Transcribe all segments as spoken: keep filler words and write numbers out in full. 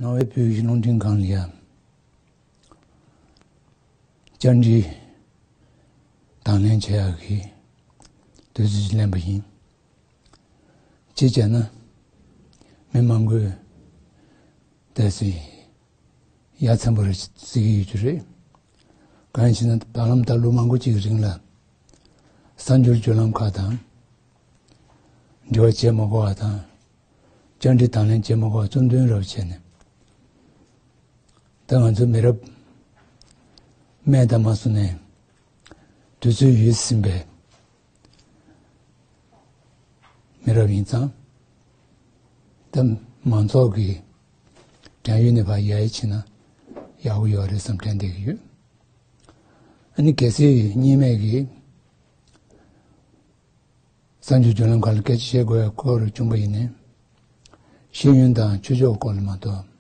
རྣ་བའི་བོད་ཀྱི་རླུང་འཕྲིན་ཁང་ལ་ཡང་བཅར་འདྲི་དང་ལེན་བྱེད་ཡག་གི་དུས་ཚོད་ཅིག་ལེན་པ་ཡིན། གཅིག་བྱས་ན་མི་མང་པོས་དེ་ཚོ་ཡ་མཚན་པོ་རེད་ཟེར་གྱི་ཡོད་རྒྱུ་རེད། གང་ཡིན་ཞེ་ན། ད་ལམ་ད་ལོ་མང་པོ་ཅིག་གི་རིང་ལ་གསར་འགྱུར་བརྒྱུད་ལམ་ཁག་དང་འབྲེལ་བ་བྱེད་མ་དགོས་པ་དང་། བཅར་འདྲི་དང་ལེན་བྱེད་མ་དགོས་པ་གཙོ་འདོན་རབ་བྱས་ནས། ད་ང་ཚོ་མི་རབས་སྨད་དང་མ་སོང་ནས་དུས་ཚོད་ཡོལ་ཟིན་པའི་མི་རབས་ཡིན་ཙང་། ད་མང་ཚོགས་ཀྱི་དྲན་ཡུལ་ནས་ཕར་ཡལ་ཕྱིན་ན་ཡག་པོ་ཡོད་རེད་བསམ་དྲན་བསྡད་ཀྱི་ཡོད། ཨ་ནི་གལ་སྲིད་གཉིས་སྨད་ཀྱི་གསར་འགྱུར་བརྒྱུད་ལམ་ཁག་ལ་སྐད་ཆ་བཤད་དགོས་ཡ་སྐོར་བྱུང་པ་ཡིན་ནའི། ཤེས་ཡོན་དང་ཆོས་ཕྱོགས་སྐོར་ལ་མ་གཏོགས།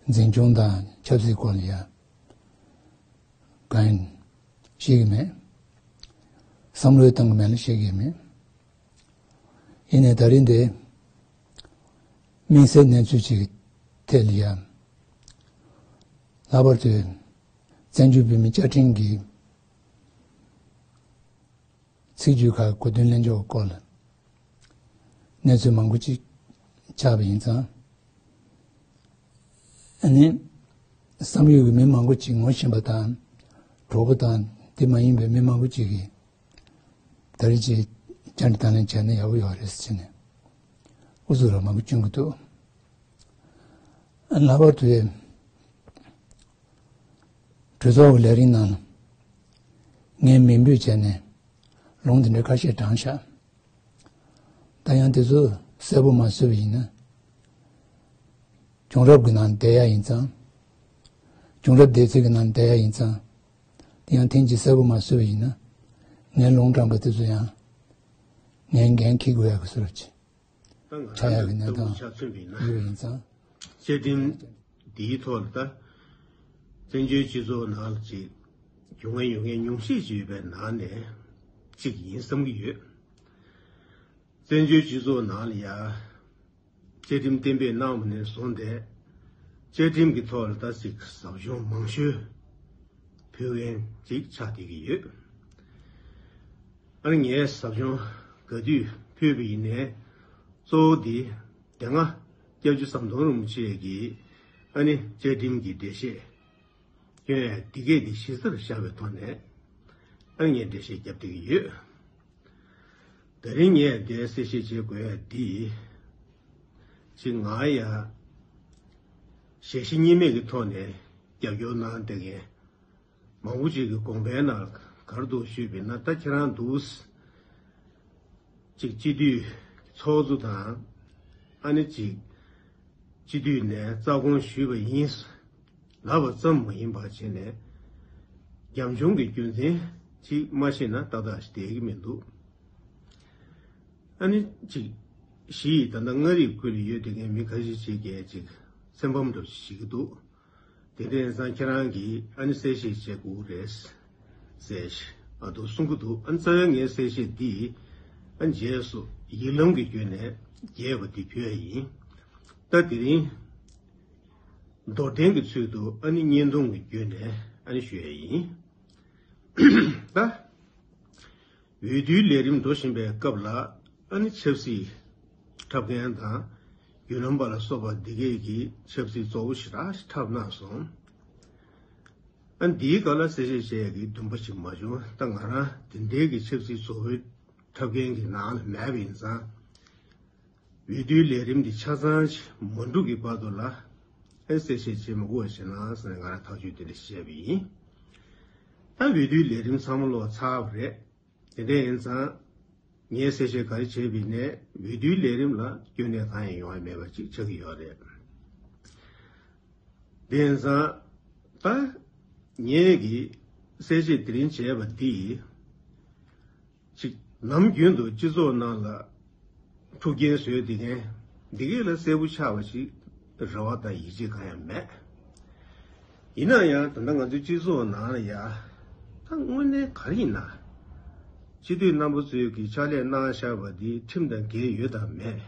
འཛིན་སྐྱོང་དང་ཆབ་སྲིད་སྐོར་ལ་ཡ་གང་ཡིན་ཤེས་ཀྱི་མེད། བསམ་བློ་བཏང་གི་མེད་ལ་ཤེས་ཀྱི་མེད། ཡིན་ནའི་ད་རིང་འདི་དམིགས་བསལ་གནས་ཚུལ་ཅིག་གི་ཐད་ལ་ཡ། ལྷག་པར་དུ་བཙན་བྱོལ་བོད་མིའི་བཅའ་ཁྲིམས་ཀྱི་ཚིག་བརྗོད་ཁག་གོ་དོན་ལེན་ཕྱོགས་སྐོར་ལ་གནས་ཚུལ་མང་པོ་ཅིག་ཆགས་པ་ཡིན་ཙང་། ཨ་ནི་བསམ་ཡུལ་གྱི་མི་མང་པོ་ཅིག་ངོ་ཤེས་པ་དང་གྲོགས་པོ་དང་དེ་མ་ཡིན་པའི་མི་མང་པོ་ཅིག་གིས་ད་རེས་ཀྱི་བཅར་འདྲི་དང་ལེན་བྱས་ན་ཡག་པོ་ཡོད་རེད་ཟེར་ནས་ཨུ་ཚུགས་རང་མང་པོ་བསྐྱོན་གྱི་འདུག། ཨ་ལྷག་པར་དུ་གྲོས་ཚོགས་ཀྱི་ལས་རིམ་ནང་ལ་ངས་མིང་འབོད་བྱས་ནས་ལུང་དེ་འདྲ་ཁ་ཤས་དྲངས་ཤག། ད་ཡང་དེ་ཚོ་གསལ་པོ་མ་བཟོས་པ་ཡིན་ན། བྱུང་རབས་ཀྱི་ནང་བསྡད་ཡ་ཡིན་ཙང་། བྱུང་རབས་འདས་ཚུལ་གྱི་ནང་བསྡད་ཡ་ཡིན་ཙང་། དེ་ཡང་ཐེངས་གཅིག་གསལ་པོ་མ་བཟོས་པ་ཡིན་ན། ངའི་ལུང་དྲངས་པ་དེ་ཚོ་ཡང་ངས་འགན་འཁྱེར་དགོས་ཡ་གི་བཟོ་འདྲ་ཅིག་ད་ང་ཆགས་ཡག་གི་རང་གི་གནས་ལྟ་བུ་སྟངས་ཆ་མཚོན་པ་ཡིན་ན། ཡོད་པ་ཡིན་ཙང་། བཅའ་ཁྲིམས་འདིའི་ཐོག་ལ་ད་བཙན་བྱོལ་སྤྱི་ཚོགས་ནང་ལ་ཅིག་བྱུང་མཁན་ཡོད་མཁན་ཉུང་ཤས་ཅིག་ཡོད་པའི་ནང་ནས་གཅིག་ཡིན་བསམ་གྱི་ཡོད། བཙན་བྱོལ་སྤྱི་ཚོགས་ནང་ལ་ཡ་བཅའ་ཁྲིམས་གཏན་འབེབས་གནང་བ་ནས་བཟུང་སྟེ། བཅའ་ཁྲིམས་ཀྱི་ཐོག་ལ་ད་ཅིག་ཟབ་སྦྱོང་མང་ཤོས་ཕུལ་མཁན་ཅིག་ཆགས་བསྡད་ཀྱི་ཡོད། ཨ་ནི་ངས་ཟབ་སྦྱོང་ག་དུས་ཕུལ་བ་ཡིན་ནའི་གཙོ་བོ་འདི་དེ་སྔ་སྐྱབས་རྗེ་ཟམ་གདོང་རིན་པོ་ཆེ་གིས་ཨ་ནི་བཅའ་ཁྲིམས་ཀྱི་འགྲེལ་བཤད་སྐྱོན་ཡ་འདི་གས་འདི་གཞི་རྩར་བཞག་པའི་ཐོག་ནས་ཨ་ནི་ངས་འགྲེལ་བཤད་བརྒྱབ་བསྡད་ཀྱི་ཡོད། དེ་རིང་ངས་འདིར་གསལ་བཤད་བྱེད་དགོས་ཡ་འདི། ཅིག་ང་ཡ་ཞལ་བཞེས་གཉིས་མེད་ཀྱི་ཐོག་ནས་རྒྱབ་སྐྱོར་གནང་བསྡད་མཁན་མང་པོ་ཅིག་གི་དགོངས་པའི་ནང་ག་རེ་འདུག་ཞུས་པ་ཡིན་ན། ད་ཁྱེད་རང་འདུག་ཅིག་སྤྱི་འཐུས་ཚོགས་གཙོ་དང་ཨ་ནི་ཅིག་སྤྱི་འཐུས་ནས་རྩ་དགོངས་ཞུས་པ་ཡིན་ལབ་པ་ཙམ་མ་ཡིན་པ་བྱས་ནས་རྒྱབ་ལྗོངས་ཀྱི་རྒྱུ་མཚན་ཅིག་མ་ཤེས་ན་ཏག་ཏག་ཞིག་བསྡད་ཀྱི་མི་འདུག། ཨ་ནི་ཅིག་གཞི་ཡི་ད་ལྟ་མངའ་རིས་ཁུལ་ལ་ཡོད་བསྡད་མཁན་མི་ཁ་ཤས་ཅིག་གིས་ཅིག་སེམས་ཕམ་འདྲ་ཞིག་བྱེད་ཀྱི་འདུག། དེ་འདྲ་ཡིན་ཙང་ཁྱེད་རང་གིས་ཨ་ནི་གསལ་བཤད་བྱེད་དགོས་རེད་ཟེར་ཨ་འདུག་གསུང་གི་འདུག། ཨ་ནི་རྩ་བའི་ངའི་གསལ་བཤད་འདི་ཨ་ནི་རྗེས་སུ་ཡིག་ལམ་གྱི་བརྒྱུད་ནས་རྒྱས་པ་འདི་ཕུལ་ཡ་ཡིན། ད་དེ་རིང་མདོར་བསྟན་གྱི་ཚུལ་དུ་ཨ་ནི་བརྙན་ཐུང་གི་བརྒྱུད་ནས་ཨ་ནི་ཞུ་ཡ་ཡིན། ད་འོས་བསྡུའི་ལས་རིམ་འགྲོ་བཞིན་པའི་སྐབས་ལ་ཨ་ནི་ཆབ་སྲིད་འཁྲབ་མཁན་དང་བརྒྱུད་ལམ་པ་ལ་སོགས་པ་འདི་གས་ཀྱིས་ཆབ་སྲིད་གཙོ་བོ་ཞེ་དྲག་འཁྲབ་གནང་སོང་། ཨ་ནི་འདིའི་སྐབས་ལ་གསལ་བཤད་བྱེད་ཡ་གི་འདུན་པ་ཞིག་མ་བྱུང་། ད་ང་རང་དེ་འདྲའི་གི་ཆབ་སྲིད་གཙོ་བོའི་འཁྲབ་མཁན་གྱི་ནང་ལ་མེད་པ་ཡིན་ཙང་། འོས་བསྡུའི་ལས་རིམ་འདི་ཆ་ཚང་ཞིག་མ་འགྲུབ་ཀྱི་བར་དུ་ལ་ཨེ་གསལ་བཤད་བྱེད་མི་དགོས་ཞེ་ན་ཟེར་ནས་ང་རང་ཐག་གཅོད་དེ་འདྲ་བྱས་པ་ཡིན། ད་འོས་བསྡུའི་ལས་རིམ་ཚང་མ་ལོག་ཚར་བ་རེད། དེ་འདྲ་ཡིན་ཙང་ངས་གསལ་བཤད་ག་རེ་བྱས་པ་ཡིན་ནའི་འོས་བསྡུའི་ལས་རིམ་ལ་སྐྱོན་གནད་གང་ཡང་ཡོང་ཡ་མེད་པ་ཅིག་ཆགས་ཀྱི་ཡོད་རེད། དེ་ཡིན་ཙང་ད་ངས་ཀྱི་གསལ་བཤད་དེ་རིང་བྱས་པ་འདི། ཅིག་ནམ་རྒྱུན་དུ་སྤྱི་ཚོགས་ནང་ལ་འཁྲུག་རྐྱེན་བཟོས་བསྡད་མཁན་འདི་གས་ལ་གསལ་པོ་ཆགས་པ་ཞིག་རེ་བ་དང་ཡིད་ཆེས་གང་ཡང་མེད། ཡིན་ན་ཡང་ད་ལྟ་ང་ཚོའི་སྤྱི་ཚོགས་ནང་ལ་ཡ་ད་དངོས་གནས་ག་རེ་ཡིན་ན། སྤྱི་འཐུས་རྣམ་པ་ཚོས་ཀྱི་ཕྱག་ལས་གནང་བཞག་པ་འདི་ཁྲིམས་དང་འགལ་ཡོད་དམ་མེད་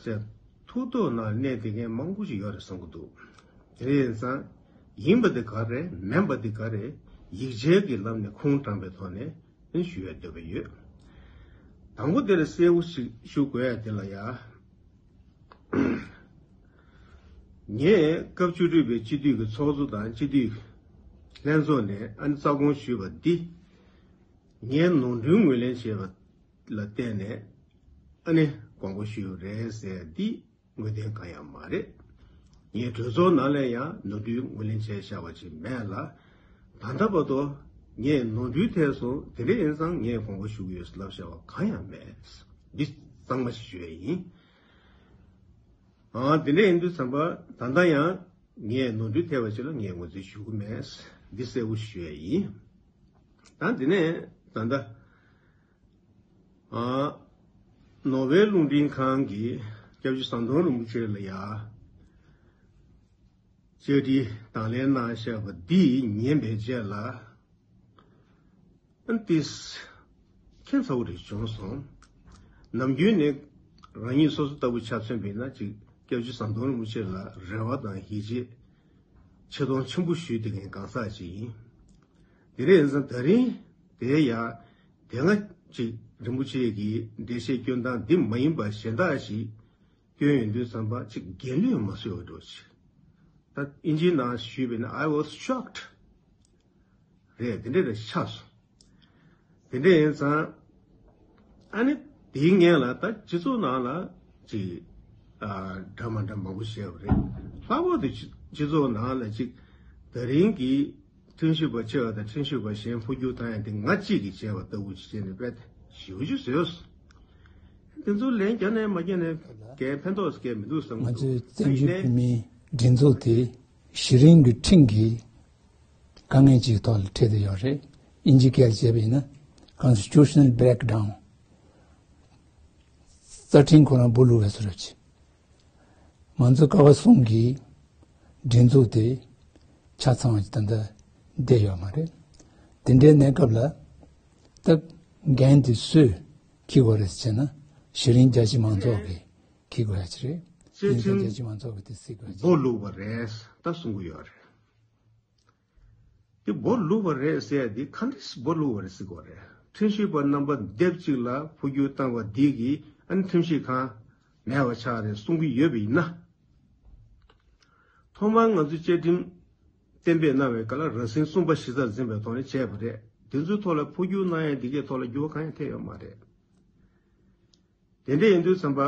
ཟེར་ ཐུགས་ཐོག་ནང་གནས་བསྡད་མཁན་མང་པོ་ཞིག་ཡོད་རེད་བསམ་གྱི་འདུག་དེ་ཡིན་ཙང་ཡིན་པ་དེ་ག་རེད། མིན་པ་དེ་ག་རེད། ཡིག་ཆའི་གི་ལམ་ནས་ཁུངས་དྲངས་པའི་ཐོག་ནས་ཞུ་ཡ་འདོད་པ་ཡོད། དང་པོ་དེར་གསལ་བོ་ཞིག་ཞུ་དགོས་ཡ་དེ་ལ་ཡ། ངས་སྐབས་བཅུ་དྲུག་པའི་སྤྱི་འཐུས་ཀྱི་ཚོགས་གཙོ་དང་སྤྱི་འཐུས་ལྷན་ཚོགས་ནས་ཨ་ནི་རྩ་དགོངས་ཞུས་པ་འདི། ངས་ནོར་འཁྲུལ་ངོས་ལེན་བྱས་པ་ལ་བརྟེན་ནས་ཨ་ནི་དགོངས་པ་ཞུས་རེད་ཟེར་འདི་ངོས་འཛིན་གང་ཡང་མ་རེད། ངས་གྲོས་ཚོགས་ནང་ལ་ཡང་ནོར་འཁྲུལ་ངོས་ལེན་བྱས་བཞག་པ་ཅིག་མེད་ལ། ད་ལྟ་བར་དུ་ངས་ནོར་འཁྲུལ་ཐེབས་སོང་། དེ་འདྲ་ཡིན་ཙང་ངས་དགོངས་པ་ཞུ་གི་ཡོད་ལབ་བཞག་པ་གང་ཡང་མེད། འདི་གཙང་མ་ཞིག་ཞུ་ཡ་ཡིན། ཨང་། དེ་འདྲ་ཡིན་དུས་ཙམ་པ་ད་ལྟ་ཡང་ངས་ནོར་འཁྲུལ་ཐེབས་པ་ཅིག་ལ་ངས་ངོས་འཛིན་ཞུ་གི་མེད། འདི་གསལ་པོ་ཞུ་ཡ་ཡིན། ད་དེ་ནས་ད་ལྟ་ཨ་ནོ་བེལ་རླུང་འཕྲིན་ཁང་གིས་སྐྱབས་རྗེ་ཟམ་གདོང་རིན་པོ་ཆེ་ལ་ཡ་བཅར་འདྲི་དང་ལེན་གནང་བཞག་པ་འདི་ཉན་པའི་རྗེས་ལ། ཨ་ནི་ཏིས་ཁྱད་མཚར་པོ་རེ་བྱུང་སོང་། ནམ་རྒྱུན་ནས་རང་ཉིད་སོ་སོ་ལྟ་བུ་ཆ་མཚོན་པ་ཡིན་ན་ཅིག་སྐྱབས་རྗེ་ཟམ་གདོང་རིན་པོ་ཆེ་ལ་རེ་བ་དང་ཡིད་ཆེས་ཆེ་མཐོང་ཆེན་པོ་ཞུས་བསྡད་མཁན་གང་ཟག་ཅིག་ཡིན། དེ་རེད་ཙང་ད་རིང་དེ་ཡ་དེ་སྔ་ཅིག་རིན་པོ་ཆེ་གི་འགྲེལ་བཤད་སྐྱོན་སྟངས་འདི་མ་ཡིན་པ་གཞན་དག་ཞིག་སྐྱོན་ཡོང་དུས་ཙམ་པ་ཅིག་རྒྱལ་བློན་མ་བཟོད་པ་འདྲ་ཅིག་ད་ཨིན་ཇིའི་ནང་ཞུས་པ་ཡིན་ན། I was shocked. རེད། དེ་འདྲ་རེད་ཆགས་སོང་། དེ་འདྲ་ཡིན་ཙང་ཨ་ནི་དེའི་སྔོན་ལ་ད་སྤྱི་ཚོགས་ནང་ལ་ཅིག་ཨ་འདྲ་མ་འདྲ་མང་པོ་བཤད་པ་རེད། ལྷག་པར་དུ་སྤྱི་སྤྱི་ཚོགས་ནང་ལ་ཅིག་ད་རིང་གི་ཁྲིམས་ཞིབ་པ་ཆེ་བ་དང་ཁྲིམས་ཞིབ་པ་གཞན་འཕོ་འགྱུར་བཏང་ཡ་དེ་ང་གཅིག་གིས་བྱས་པ་ལྟ་བུ་ཅིག་བྱས་ནས་དཔེ་ཞེ་པོ་ཅིག་བཟོས་སོང་། དེ་ཚོ་ལན་རྒྱག་ནས་མ་རྒྱག་ནས་གའི་ཕན་ཐོགས་གའི་མི་འདུག་བསམ་གྱི་འདུག་ང་ཚོའི་བཙན་བྱོལ་བོད་མིའི་སྒྲིག་འཛུགས་དེ་གཞི་རིམ་གྱི་ཁྲིམས་ཀྱི་དཀའ་ངལ་ཅིག་ཐོག་ལ་འཕྲད་དེ་ཡོད་རེད། ཨིན་ཇི་སྐད་བྱས་པ་ཡིན་ན་Constitutional Breakdown། རྩ་ཁྲིམས་ཁོ་རང་སྦོ་ལུག་བས་སུ་རབ་ཆེ། མང་གཙོ་ཀ་བ་གསུམ་གྱི་སྒྲིག་འཛུགས་དེ་ཆ་ཚང་བ་ཅིག་ད་ལྟ་བསྡད་ཡོད་མ་རེད། དེ་འདྲའི་གནས་སྐབས་ལ་ད་འགན་དེ་སུས་འཁྱེར་དགོས་རེད་ཟེར་ན་གཞི་རིམ་རྒྱ་ཆེ་མང་ཚོགས་ཀྱིས་འཁྱེར་དགོས་ཡ་ཅིག་རེད། བཅའ་ཡིན་ཙང་ཁྲིམས་རྒྱ་ཆེ་མང་ཚོགས་ཀྱིས་དེ་གཟིགས་དགོས་ཡ་ཅིག་སྦོ་ལུག་པ་རེད་ད་གསུང་གི་ཡོད་རེད། དེ་སྦོ་ལུག་པ་རེད་ཟེར་ཡ་དེ་ག་འདྲས་སྦོ་ལུག་པ་རེད་ཟེར་དགོས་རེད། ཁྲིམས་ཞིབ་པ་རྣམ་པ་སྡེབ་གཅིག་ལ་འཕོ་འགྱུར་བཏང་བ་འདི་གིས་ཨ་ནི་ཁྲིམས་ཞིབ་ཁང་མེད་པ་ཆགས་རེད་གསུང་གི་ཡོད་པ་ཡིན་ན། ཐོག་མར་ང་ཚོའི་བཅའ་ཁྲིམས་གཏན་འབེབས་གནང་བའི་སྐབས་ལ་རང་ཟིན་གསུམ་པ་གཞི་རྩར་འཛིན་པའི་ཐོག་ནས་བྱས་པ་རེད། དེ་ཚོའི་ཐོག་ལ་འཕོ་འགྱུར་གནང་ཡ་འདི་གའི་ཐོག་ལ་འགྱུར་བ་གང་ཡང་ཐེབས་ཡོད་མ་རེད། དེ་འདྲ་ཡིན་དུས་ཙམ་པ།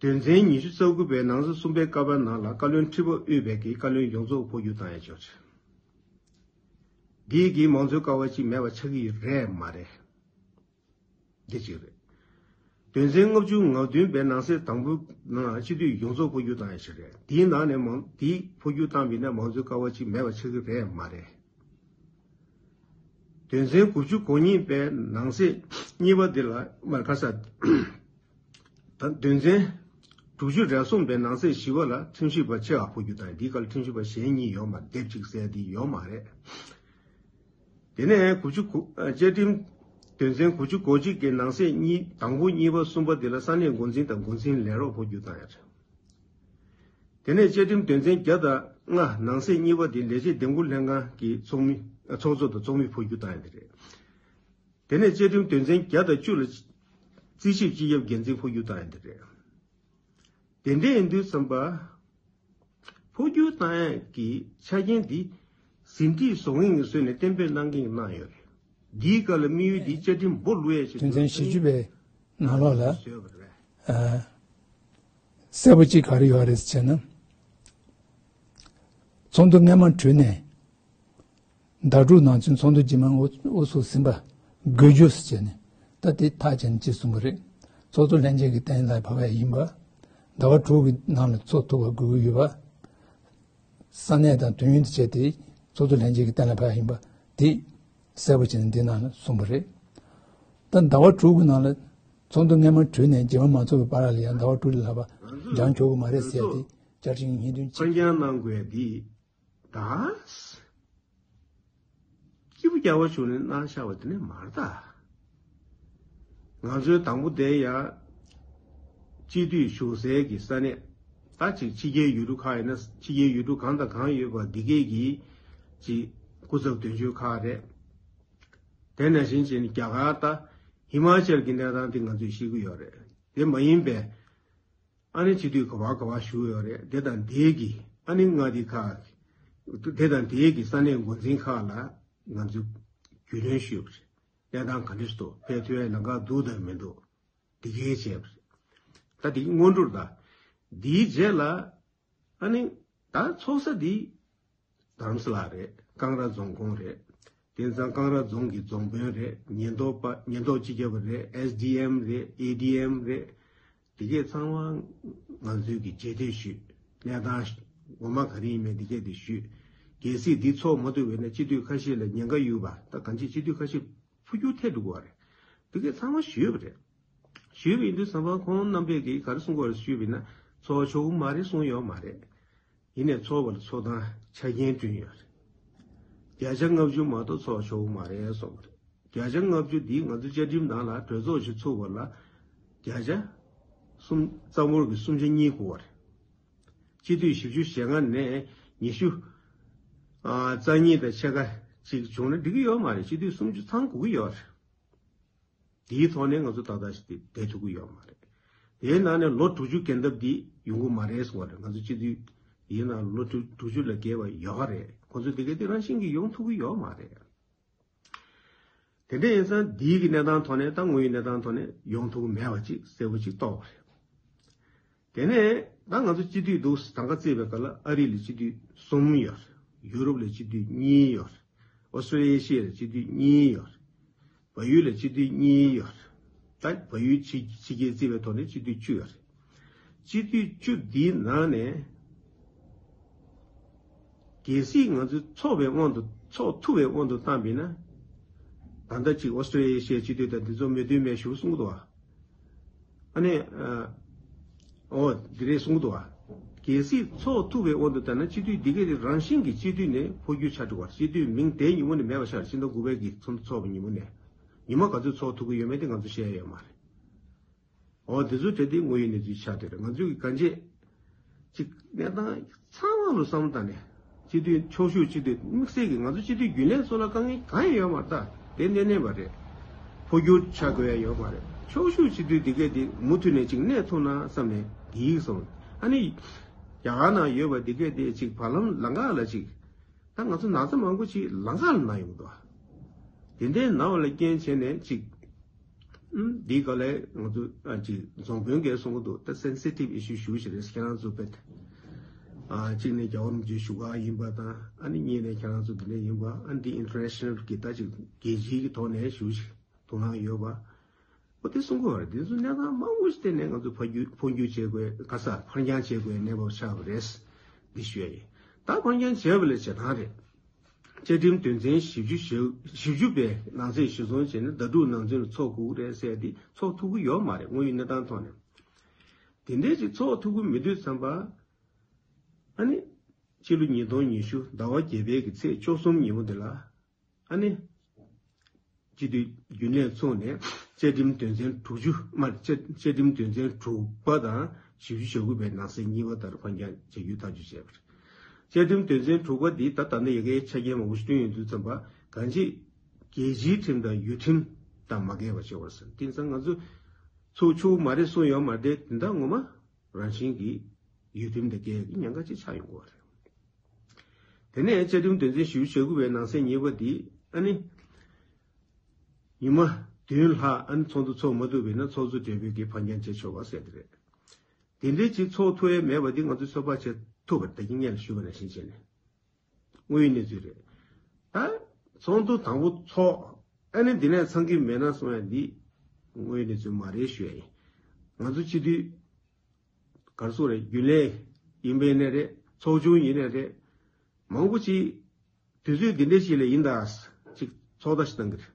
དོན་ཚན་ཉི་ཤུ་རྩ་དགུ་པའི་ནང་གསེས་གསུམ་པའི་ཀ་པ་ནང་ལ་བཀའ་བློན་ཁྲི་པ་དབུས་པའི་གི་བཀའ་བློན་ཡོངས་རྫོགས་འཕོ་འགྱུར་བཏང་ཡ་ཅིག་ཡོད་རེད། འདིས་གི་མང་གཙོའི་ཀ་བ་གཅིག་མེད་པ་ཆགས་ཀྱི་ཡོད་རེད་མ་རེད། འདི་གཅིག་རེད། དོན་ཚན་ལྔ་བཅུ་ང་བདུན་པའི་ནང་གསེས་དང་པོའི་ནང་ལ་སྤྱི་འཐུས་ཡོངས་རྫོགས་འཕོ་འགྱུར་བཏང་ཡ་ཞིག་རེད། དེའི་ནང་ནས་མང་དེའི་འཕོ་འགྱུར་བཏང་བ་ཡིན་ན་མང་གཙོའི་ཀ་བ་གཅིག་མེད་པ་ཆགས་ཀྱི་རེད་མ་རེད། དོན་ཚན་དགུ་བཅུ་གོ་གཉིས་པའི་ནང་གསེས་གཉིས་པ་འདི་ལ་མར་ཁ་ས། ད་དོན་ཚན་དྲུག་ཅུ་རེ་གསུམ་པའི་ནང་གསེས་བཞི་པ་ལ་ཁྲིམས་ཞིབ་པ་ཆེ་བ་འཕོ་འགྱུར་བཏང་ཡ། འདིའི་སྐབས་ལ་ཁྲིམས་ཞིབ་པ་གཞན་གཉིས་ཡོད་མ་རེད། སྡེབ་གཅིག་ཟེར་ཡ་འདི་ཡོད་མ་རེད། དེ་ནས་དགུ་བཅུ་གོ་བཅའ་ཁྲིམས་དོན་ཚན་དགུ་བཅུ་གོ་གཅིག་གི་ནང་གསེས་གཉིས་དང་པོ་གཉིས་པ་གསུམ་པ་འདི་ལ་ས་གནས་འགོ་འཛིན་དང་འགོ་འཛིན་ལས་རོགས་འཕོ་འགྱུར་བཏང་ཡ་རེད། དེ་ནས་བཅའ་ཁྲིམས་དོན་ཚན་བརྒྱ་དང་ལྔ་ནང་གསེས་གཉིས་པ་དེ་ལས་བྱེད་འདེམས་བསྐོ་ལྷན་ཁང་གི་ཚོགས་མི་ཚོགས་གཙོ་དང་ཚོགས་མི་འཕོ་འགྱུར་བཏང་ཡ་དེ་རེད། དེ་ནས་བཅའ་ཁྲིམས་དོན་ཚན་བརྒྱ་དང་བཅུ་ལ་རྩིས་ཞིབ་སྤྱི་ཁྱབ་འགན་འཛིན་འཕོ་འགྱུར་བཏང་ཡ་དེ་རེད། དེ་འདྲ་ཡིན་དུས་ཙམ་པ། འཕོ་འགྱུར་བཏང་ཡ་གི་ཆ་རྐྱེན་འདི་ཟིན་བྲིས་བཟོ་མཁན་གྱི་ངོས་ནས་གཏན་འབེབས་གནང་མཁན་གྱིས་གནང་ཡོད་རེད། འདིའི་སྐབས་ལ་དམིགས་ཡུལ་འདི་བཅའ་ཁྲིམས་སྦོ་ལུག་ཡ་ཞིག་དོན་ཚན་བཞི་བཅུ་པའི་ནང་ལོགས་ལ་བཟོས་པ་རེད། ཨ། གསལ་པོ་གཅིག་ག་རེ་ཡོད་རེད་ཟེར་ན། ཚོགས་འདུ་སྔ་མ་གྲོལ་ནས་ཟླ་དྲུག་ནང་ཚུན་ཚོགས་འདུ་རྗེས་མ་དབུ་དབུ་ཚུགས་ཟིན་པ་དགོས་རྒྱུ་ཟེར་བྱས་ནས་ད་དེ་ཐག་བཅད་ནས་ཅེས་གསུངས་པ་རེད། ཚོགས་གཙོ་ལྷན་རྒྱས་ཀྱིས་གཏན་ལ་ཕབ་པ་ཡིན་པ། ཟླ་བ་དྲུག་གི་ནང་ལ་ཚོགས་ཐུབ་པ་དགོས་ཀྱི་ཡོད་པ། ས་གནས་དང་དུས་ཡུན་དུ་བྱས་ཏེ་ཚོགས་གཙོ་ལྷན་རྒྱས་ཀྱིས་གཏན་ལ་ཕབ་ཡིན་པ་དེ་གསལ་པོ་བྱས་ནས་འདི་ནང་ལ་གསུངས་པ་རེད། ད་ཟླ་བ་དྲུག་གི་ནང་ལ་ཚོགས་འདུ་སྔ་མ་གྲོལ་ནས་རྗེས་མ་མ་ཚོགས་པའི་བར་ལ་ཡང་ཟླ་བ་དྲུག་ལས་ལྷག་པ་འགྲང་ཆོག་གི་མ་རེད་ཟེར་ཏེ་བཅའ་ཁྲིམས་ཀྱི་བརྙན་ཐུང་གཅིག་འཕེན་རྒྱང་གནང་དགོས་ཡ་འདི་ད་སྐྱིད་པོ་རྒྱག་པ་བྱུང་ནས་གནང་བཞག་པ་དེ་ནས་མ་རེད་ད། ང་ཚོའི་དང་པོ་དེ་ཡ་སྤྱི་འཐུས་བཞུགས་སའི་གི་ས་གནས། ད་ཅིག་ཕྱི་རྒྱལ་ཡུལ་གྲུ་ཁག་ཡིན་ན་ཕྱི་རྒྱལ་ཡུལ་གྲུ་གང་དང་གང་ཡོད་པ་འདི་གས་ཀྱི་ཅིག་སྐུ་ཚབ་དོན་གཅོད་ཁག་རེད། དེ་ནང་བཞིན་བྱས་ནས་རྒྱ་གར་ད་ཧི་མ་ཅལ་གྱི་གནས་སྟངས་དེ་ང་ཚོས་ཤེས་ཀྱི་ཡོད་རེད། དེ་མ་ཡིན་པའི་ཨ་ནི་སྤྱི་འཐུས་ག་བ་ག་བ་བཞུགས་ཡོད་རེད། དེ་དང་དེའི་གི་ཨ་ནི་མངའ་སྡེ་ཁག་དེ་དང་དེའི་གི་ས་གནས་འགོ་འཛིན་ཁག་ལ་ང་ཚོས་རྒྱུས་ལོན་ཞུས་པ་རེད། གནས་སྟངས་ག་འདྲ་ཞིག་འདུག་ཕེབས་ཐུབ་ཡ་ལམ་ཁ་འདུག་དང་མི་འདུག་འདི་གས་བྱས་པ་རེད། ད་འདི་སྔོན་འགྲོར་ད་འདིའི་རྗེས་ལ་ཨ་ནི་ད་ཚོགས་ས་འདི་རྡ་རམ་ས་ལ་རེད། ཀང་ར་རྫོང་ཁོངས་རེད། དེང་སང་ཀང་ར་རྫོང་གི་རྫོང་དཔོན་རེད། ཉེན་རྟོག་པ་ཉེན་རྟོག་སྤྱི་ཁྱབ་པ་རེད། ཨེས་ཌི་ཨེམ་རེད། ཨེ་ཌི་ཨེམ་རེད། དེ་གས་ཚང་མ་ང་ཚོས་ཀྱི་རྗེས་དེད་ཞུས། གནས་སྟངས་ངོ་མ་ག་རེ་ཡིན་མིན་དེ་གས་དེ་ཞུས། གལ་སྲིད་འདི་ཚོགས་མ་ཐུབ་པས་ན་སྤྱི་འཐུས་ཁ་ཤས་ལ་ཉེན་ཁ་ཡོད་པ། ད་གང་ཅི་སྤྱི་འཐུས་ཁ་ཤས་འཕོ་འགྱུར་ཐེབས་འགྲོ་གི་ཡོད་རེད། དེ་གས་ཚང་མ་ཞུས་པ་རེད། ཞུས་པ་ཡིན་དུས་ཙམ་པ་ཁོང་རྣམ་པས་ཀྱིས་ག་རེ་གསུང་གི་ཡོད་རེད་ཞུས་པ་ཡིན་ན། ཚོགས་ཆོག་གི་མ་རེད་གསུངས་ཡོད་མ་རེད། ཡིན་ནའི་ཚོགས་པ་ལ་ཚོགས་སྟངས་ཆ་རྐྱེན་བསྐྲུན་ཡོད་རེད། བརྒྱ་ཆ་ལྔ་བཅུ་མ་གཏོགས་ཚོགས་ཆོག་གི་མ་རེད་གསུངས་པ་རེད། བརྒྱ་ཆ་ལྔ་བཅུ་འདིས་ང་ཚོ་བཅའ་ཁྲིམས་ནང་ལ་གྲོས་ཚོགས་ཤིག་ཚུགས་པ་ལ་བརྒྱ་ཆ་གསུམ་རྩ་འབོར་གྱི་གསུམ་ཆ་གཉིས་དགོས་པ་རེད། སྤྱི་འཐུས་བཞི་བཅུ་ཞེ་ལྔ་ནས་ཉི་ཤུ་ཨ་རྩ་གཉིས་དང་ཕྱེད་ཀ་ཅིག་བྱུང་ན་འགྲིག་གི་ཡོད་མ་རེད། སྤྱི་འཐུས་སུམ་ཅུ་ཚང་དགོས་ཀྱི་ཡོད་རེད། དེའི་ཐོག་ནས་ང་ཚོ་ཏག་ཏག་ཞིག་བསྡད་ཐུབ་ཀྱི་ཡོད་མ་རེད། དེའི་ནང་ནས་ལོ་དྲུག་ཅུ་འགན་ཐབས་འདི་ཡོང་གི་མ་རེད་གསུངས་པ་རེད། ང་ཚོ་སྤྱི་འཐུས་དེའི་ནང་ལོ་དྲུག་དྲུག་ཅུ་ལས་བརྒལ་བ་ཡོད་རེད། ཁོང་ཚོ་དེ་གའི་དེ་རང་བཞིན་གྱིས་ཡོང་ཐུབ་ཀྱི་ཡོད་མ་རེད། དེ་འདྲ་ཡིན་ཙང་འདིའི་གི་གནས་སྟངས་ཐོག་ནས་ད་དངོས་ཡོད་གནས་སྟངས་ཐོག་ནས་ཡོང་ཐུབ་ཀྱི་མེད་པ་ཅིག་གསལ་པོ་ཅིག་རྟོགས་པ་རེད། དེ་ནས་ད་ང་ཚོ་སྤྱི་འཐུས་འདུག་དང་ག་བརྩིས་པའི་སྐབས་ལ་ཨ་རི་ལ་སྤྱི་འཐུས་གསུམ་ཡོད་རེད། ཡུ་རོབ་ལ་སྤྱི་འཐུས་གཉིས་ཡོད་རེད། ཨོ་སི་ཀྲོ་ལི་ཡ་ལ་སྤྱི་འཐུས་གཉིས་ཡོད་རེད། བལ་ཡུལ་ལ་སྤྱི་འཐུས་གཉིས་ཡོད་རེད། ད་བལ་ཡུལ་ཕྱི་ཕྱི་རྒྱལ་བརྩིས་པའི་ཐོག་ནས་སྤྱི་འཐུས་བཅུ་ཡོད་རེད། སྤྱི་འཐུས་བཅུ་འདིའི་ནང་ནས་གལ་སྲིད་ང་ཚོས་ཚོགས་པའི་དབང་དུ་ཚོགས་ཐུབ་པའི་དབང་དུ་བཏང་པ་ཡིན་ན། ད་ལྟ་ཅིག་ཨོ་སི་ཀྲོ་ལི་ཡ་སྤྱི་འཐུས་དང་འདི་ཚོ་མོས་མཐུན་མེད་ཞུ་གསུང་གི་འདུག་བ། ཨ་ནི། ཨོ། འདི་རེད་གསུང་གི་འདུག་བ། གལ་སྲིད་ཚོགས་ཐུབ་པའི་དབང་དུ་བཏང་ན་སྤྱི་འཐུས་འདི་ག་དེ་རང་བཞིན་གྱིས་སྤྱི་འཐུས་ནས་འཕོ་འགྱུར་ཆགས་འགྲོ་བ། སྤྱི་འཐུས་མིང་དེ་ཉིན་མོ་ནས་མེད་པ་ཆགས། ཕྱི་ཟླ་དགུ་པའི་གི་ཚོགས་འདུ་ཚོགས་པའི་ཉིན་མོ་ནས། ཉི་མ་ག་ཚོད་ཚོགས་ཐུབ་ཀྱི་ཡོད་མེད་དེ་ང་ཚོ་ཤེས་ཡ་ཡོད་མ་རེད། འོ་དེ་ཚོ་དེ་དེ་དངོས་ཡོད་གནས་ཚུལ་ཆགས་བསྡད་རེད། ང་ཚོས་གང་ཅི་ཅིག་གནས་སྟངས་ཚང་མ་ལ་བསམ་བློ་བཏང་ནས་སྤྱི་འཐུས་ཕྱོགས་བཞུགས་སྤྱི་འཐུས་དམིགས་བསལ་གྱི་ང་ཚོ་སྤྱི་འཐུས་རྒྱུན་ལས་ཚོ་ལ་དཀའ་ངལ་གང་ཡང་ཡོད་མ་རེད། ད་དེ་གནས་གནས་པ་རེད། འཕོ་འགྱུར་ཆགས་དགོས་ཡ་ཡོད་མ་རེད། ཕྱོགས་བཞུགས་སྤྱི་འཐུས་འདི་གས་དེ་མུ་མཐུད་ནས་ཅིག་གནས་ཐུབ་ན་བསམ་ནས་འདི་ཡིག་སོང་། ཨ་ནི་རྒྱ་གར་ནང་ཡོད་པ་འདི་གས་དེ་ཅིག་བར་ལམ་ལམ་ཁ་ལ་ཅིག་ད་ང་ཚོ་ན་ཚ་མང་པོ་ཅིག་ལམ་ཁ་ལ་ན་ཡོང་འདུག་དེ་འདྲའི་ན་བ་ལ་རྐྱེན་བྱས་ནས་ཅིག་ཨུམ། འདིའི་སྐབས་ལ་ང་ཚོ་ཨ་ཅིག་རྫོང་དཔོན་གྱིས་གསུང་གི་འདུག་ད་སེན་སི་ཊིབ་ཨི་ཤུ་ཞེ་པོ་ཅིག་རེད། ཁྱེད་རང་ཚོ་དཔེ་ཨ་གཅིག་ནས་རྒྱལ་བ་རིན་པོ་ཆེ་བཞུགས་སྒར་ཡིན་པ་དང་། ཨ་ནི་གཉིས་ནས་ཁྱེད་རང་ཚོ་འདི་འདྲ་ཡིན་པ། ཨ་ནི་འདི་ཨིན་ཊར་ནེ་ཤ་ནལ་གྱི་ད་ཅིག་རྒྱལ་སྤྱིའི་གི་ཐོག་ནས་ཞེ་པོ་ཅིག་དོ་སྣང་ཡོད་པ། འོ་དེ་གསུང་གི་ཡོད་རེད། དེ་ཚོ་གནས་སྟངས་མང་པོ་ཞིག་བལྟས་ནས་ང་ཚོ་འཕོ་འགྱུར་འཕོ་འགྱུར་བྱེད་དགོས། ག་ས་འཕར་འགྱངས་བྱེད་དགོས་གནས་བབ་ཆགས་པ་རེད། འདི་ཞུ་ཡ་ཡིན། ད་འཕར་འགྱངས་བྱས་པ་ལ་བྱེད་སྟངས་རེད། བཅའ་ཁྲིམས་དོན་ཚན་བཞི་བཅུ་ཞེ་བཞི་བཅུ་པའི་ནང་གསེས་གཞིར་བཟུང་བྱས་ནས་ཟླ་དྲུག་ནང་ཚུན་ལ་ཚོགས་དགོས་ཀྱི་རེད་ཟེར་ཏེ་ཚོགས་ཐུབ་ཀྱི་ཡོད་མ་རེད། དངོས་ཡོད་གནས་སྟངས་ཐོག་ནས། དེ་འདྲའི་ཅིག་ཚོགས་ཐུབ་ཀྱི་མི་འདུག་བསམ་པ། ཨ་ནི། ཕྱི་ལོ་ཉིས་སྟོང་ཉི་ཤུ་ཟླ་བ་བརྒྱད་པའི་གི་ཚེས་བཅུ་གསུམ་ཉིན་མོ་དེ་ལ། ཨ་ནི། སྤྱི་འཐུས་རྒྱུན་ལས་ཚོགས་ནས་བཅའ་ཁྲིམས་དོན་ཚན་དྲུག་ཅུ་མ་བཅའ་བཅའ་ཁྲིམས་དོན་ཚན་དྲུག་པ་དང་བཞི་བཅུ་ཞེ་དགུ་པའི་ནང་གསེས་གཉིས་པ་ལྟར་འཕར་འགྱངས་བྱ་རྒྱུའི་ཐག་གཅོད་བྱས་པ་རེད། བཅའ་ཁྲིམས་དོན་ཚན་དྲུག་པ་འདི་ད་ད་ནི་ཡ་གིའི་ཆ་རྐྱེན་མང་པོ་ཞིག་བསྐྲུན་ཡོང་དུས་ཙམ་པ། གང་ཅི་རྒྱལ་སྤྱིའི་ཁྲིམས་དང་ཡུལ་ཁྲིམས་དང་མ་འགལ་བ་བྱེད་པར་ཟེར། དེང་སང་ང་ཚོ་ཚོགས་ཆོག་མ་རེད་གསུངས་ཡོད་མ་རེད། དེ་འདྲ་ངོ་མ་རང་བཞིན་གྱིས་ཡུལ་ཁྲིམས་དང་འགལ་གྱི་ཉེན་ཁ་ཅིག་ཆགས་ཡོང་གི་རེད། དེ་ནས་བཅའ་ཁྲིམས་དོན་ཚན་བཞི་བཅུ་ཞེ་དགུ་པའི་ནང་གསེས་གཉིས་པ་འདི་ཨ་ནི། ཉི་མ་བདུན་ལྷག་ཨ་ནི་ཚོགས་འདུ་ཚོགས་མ་ཐུབ་པ་ཡིན་ན་ཚོགས་གཙོ་སྦྲེལ་པོས་ཀྱིས་འཕར་འགྱངས་བྱེད་ཆོག་པ་ཟེར་དེ་རེད། དེ་འདྲའི་ཅིག་ཚོགས་ཐུབ་ཡས་མེད་པ་འདི་ང་ཚོས་ཚོད་དཔག་བྱེད་ཐུབ་པ་རེད། ད་གིན་སྔོན་ལ་ཞུས་པ་ནང་བཞིན་བྱས་ནས། དངོས་ཡོད་གནས་ཚུལ་རེད། ད་ཚོགས་འདུ་དང་པོ་ཚོགས། ཨ་ནི་འདི་ནས་ཚང་གི་མེད་ན་གསུང་ཡ་འདི་དངོས་ཡོད་གནས་ཚུལ་མ་རེད་ཞུ་ཡ་ཡིན། ང་ཚོ་སྤྱི་འཐུས་ག་རེ་ཟེར་དགོས་རེད། རྒྱུན་ལས་ཡིན་པ་ཡིན་ནའི་རེད། ཚོགས་ཆུང་ཡིན་ནའི་རེད། མང་པོ་ཅིག་དུས་ཚོད་འདི་འདྲ་ཞིག་ལ་ཡིན་ད་ཅིག་ཚོགས་བརྡ་ཞིག་བཏང་གི་རེད།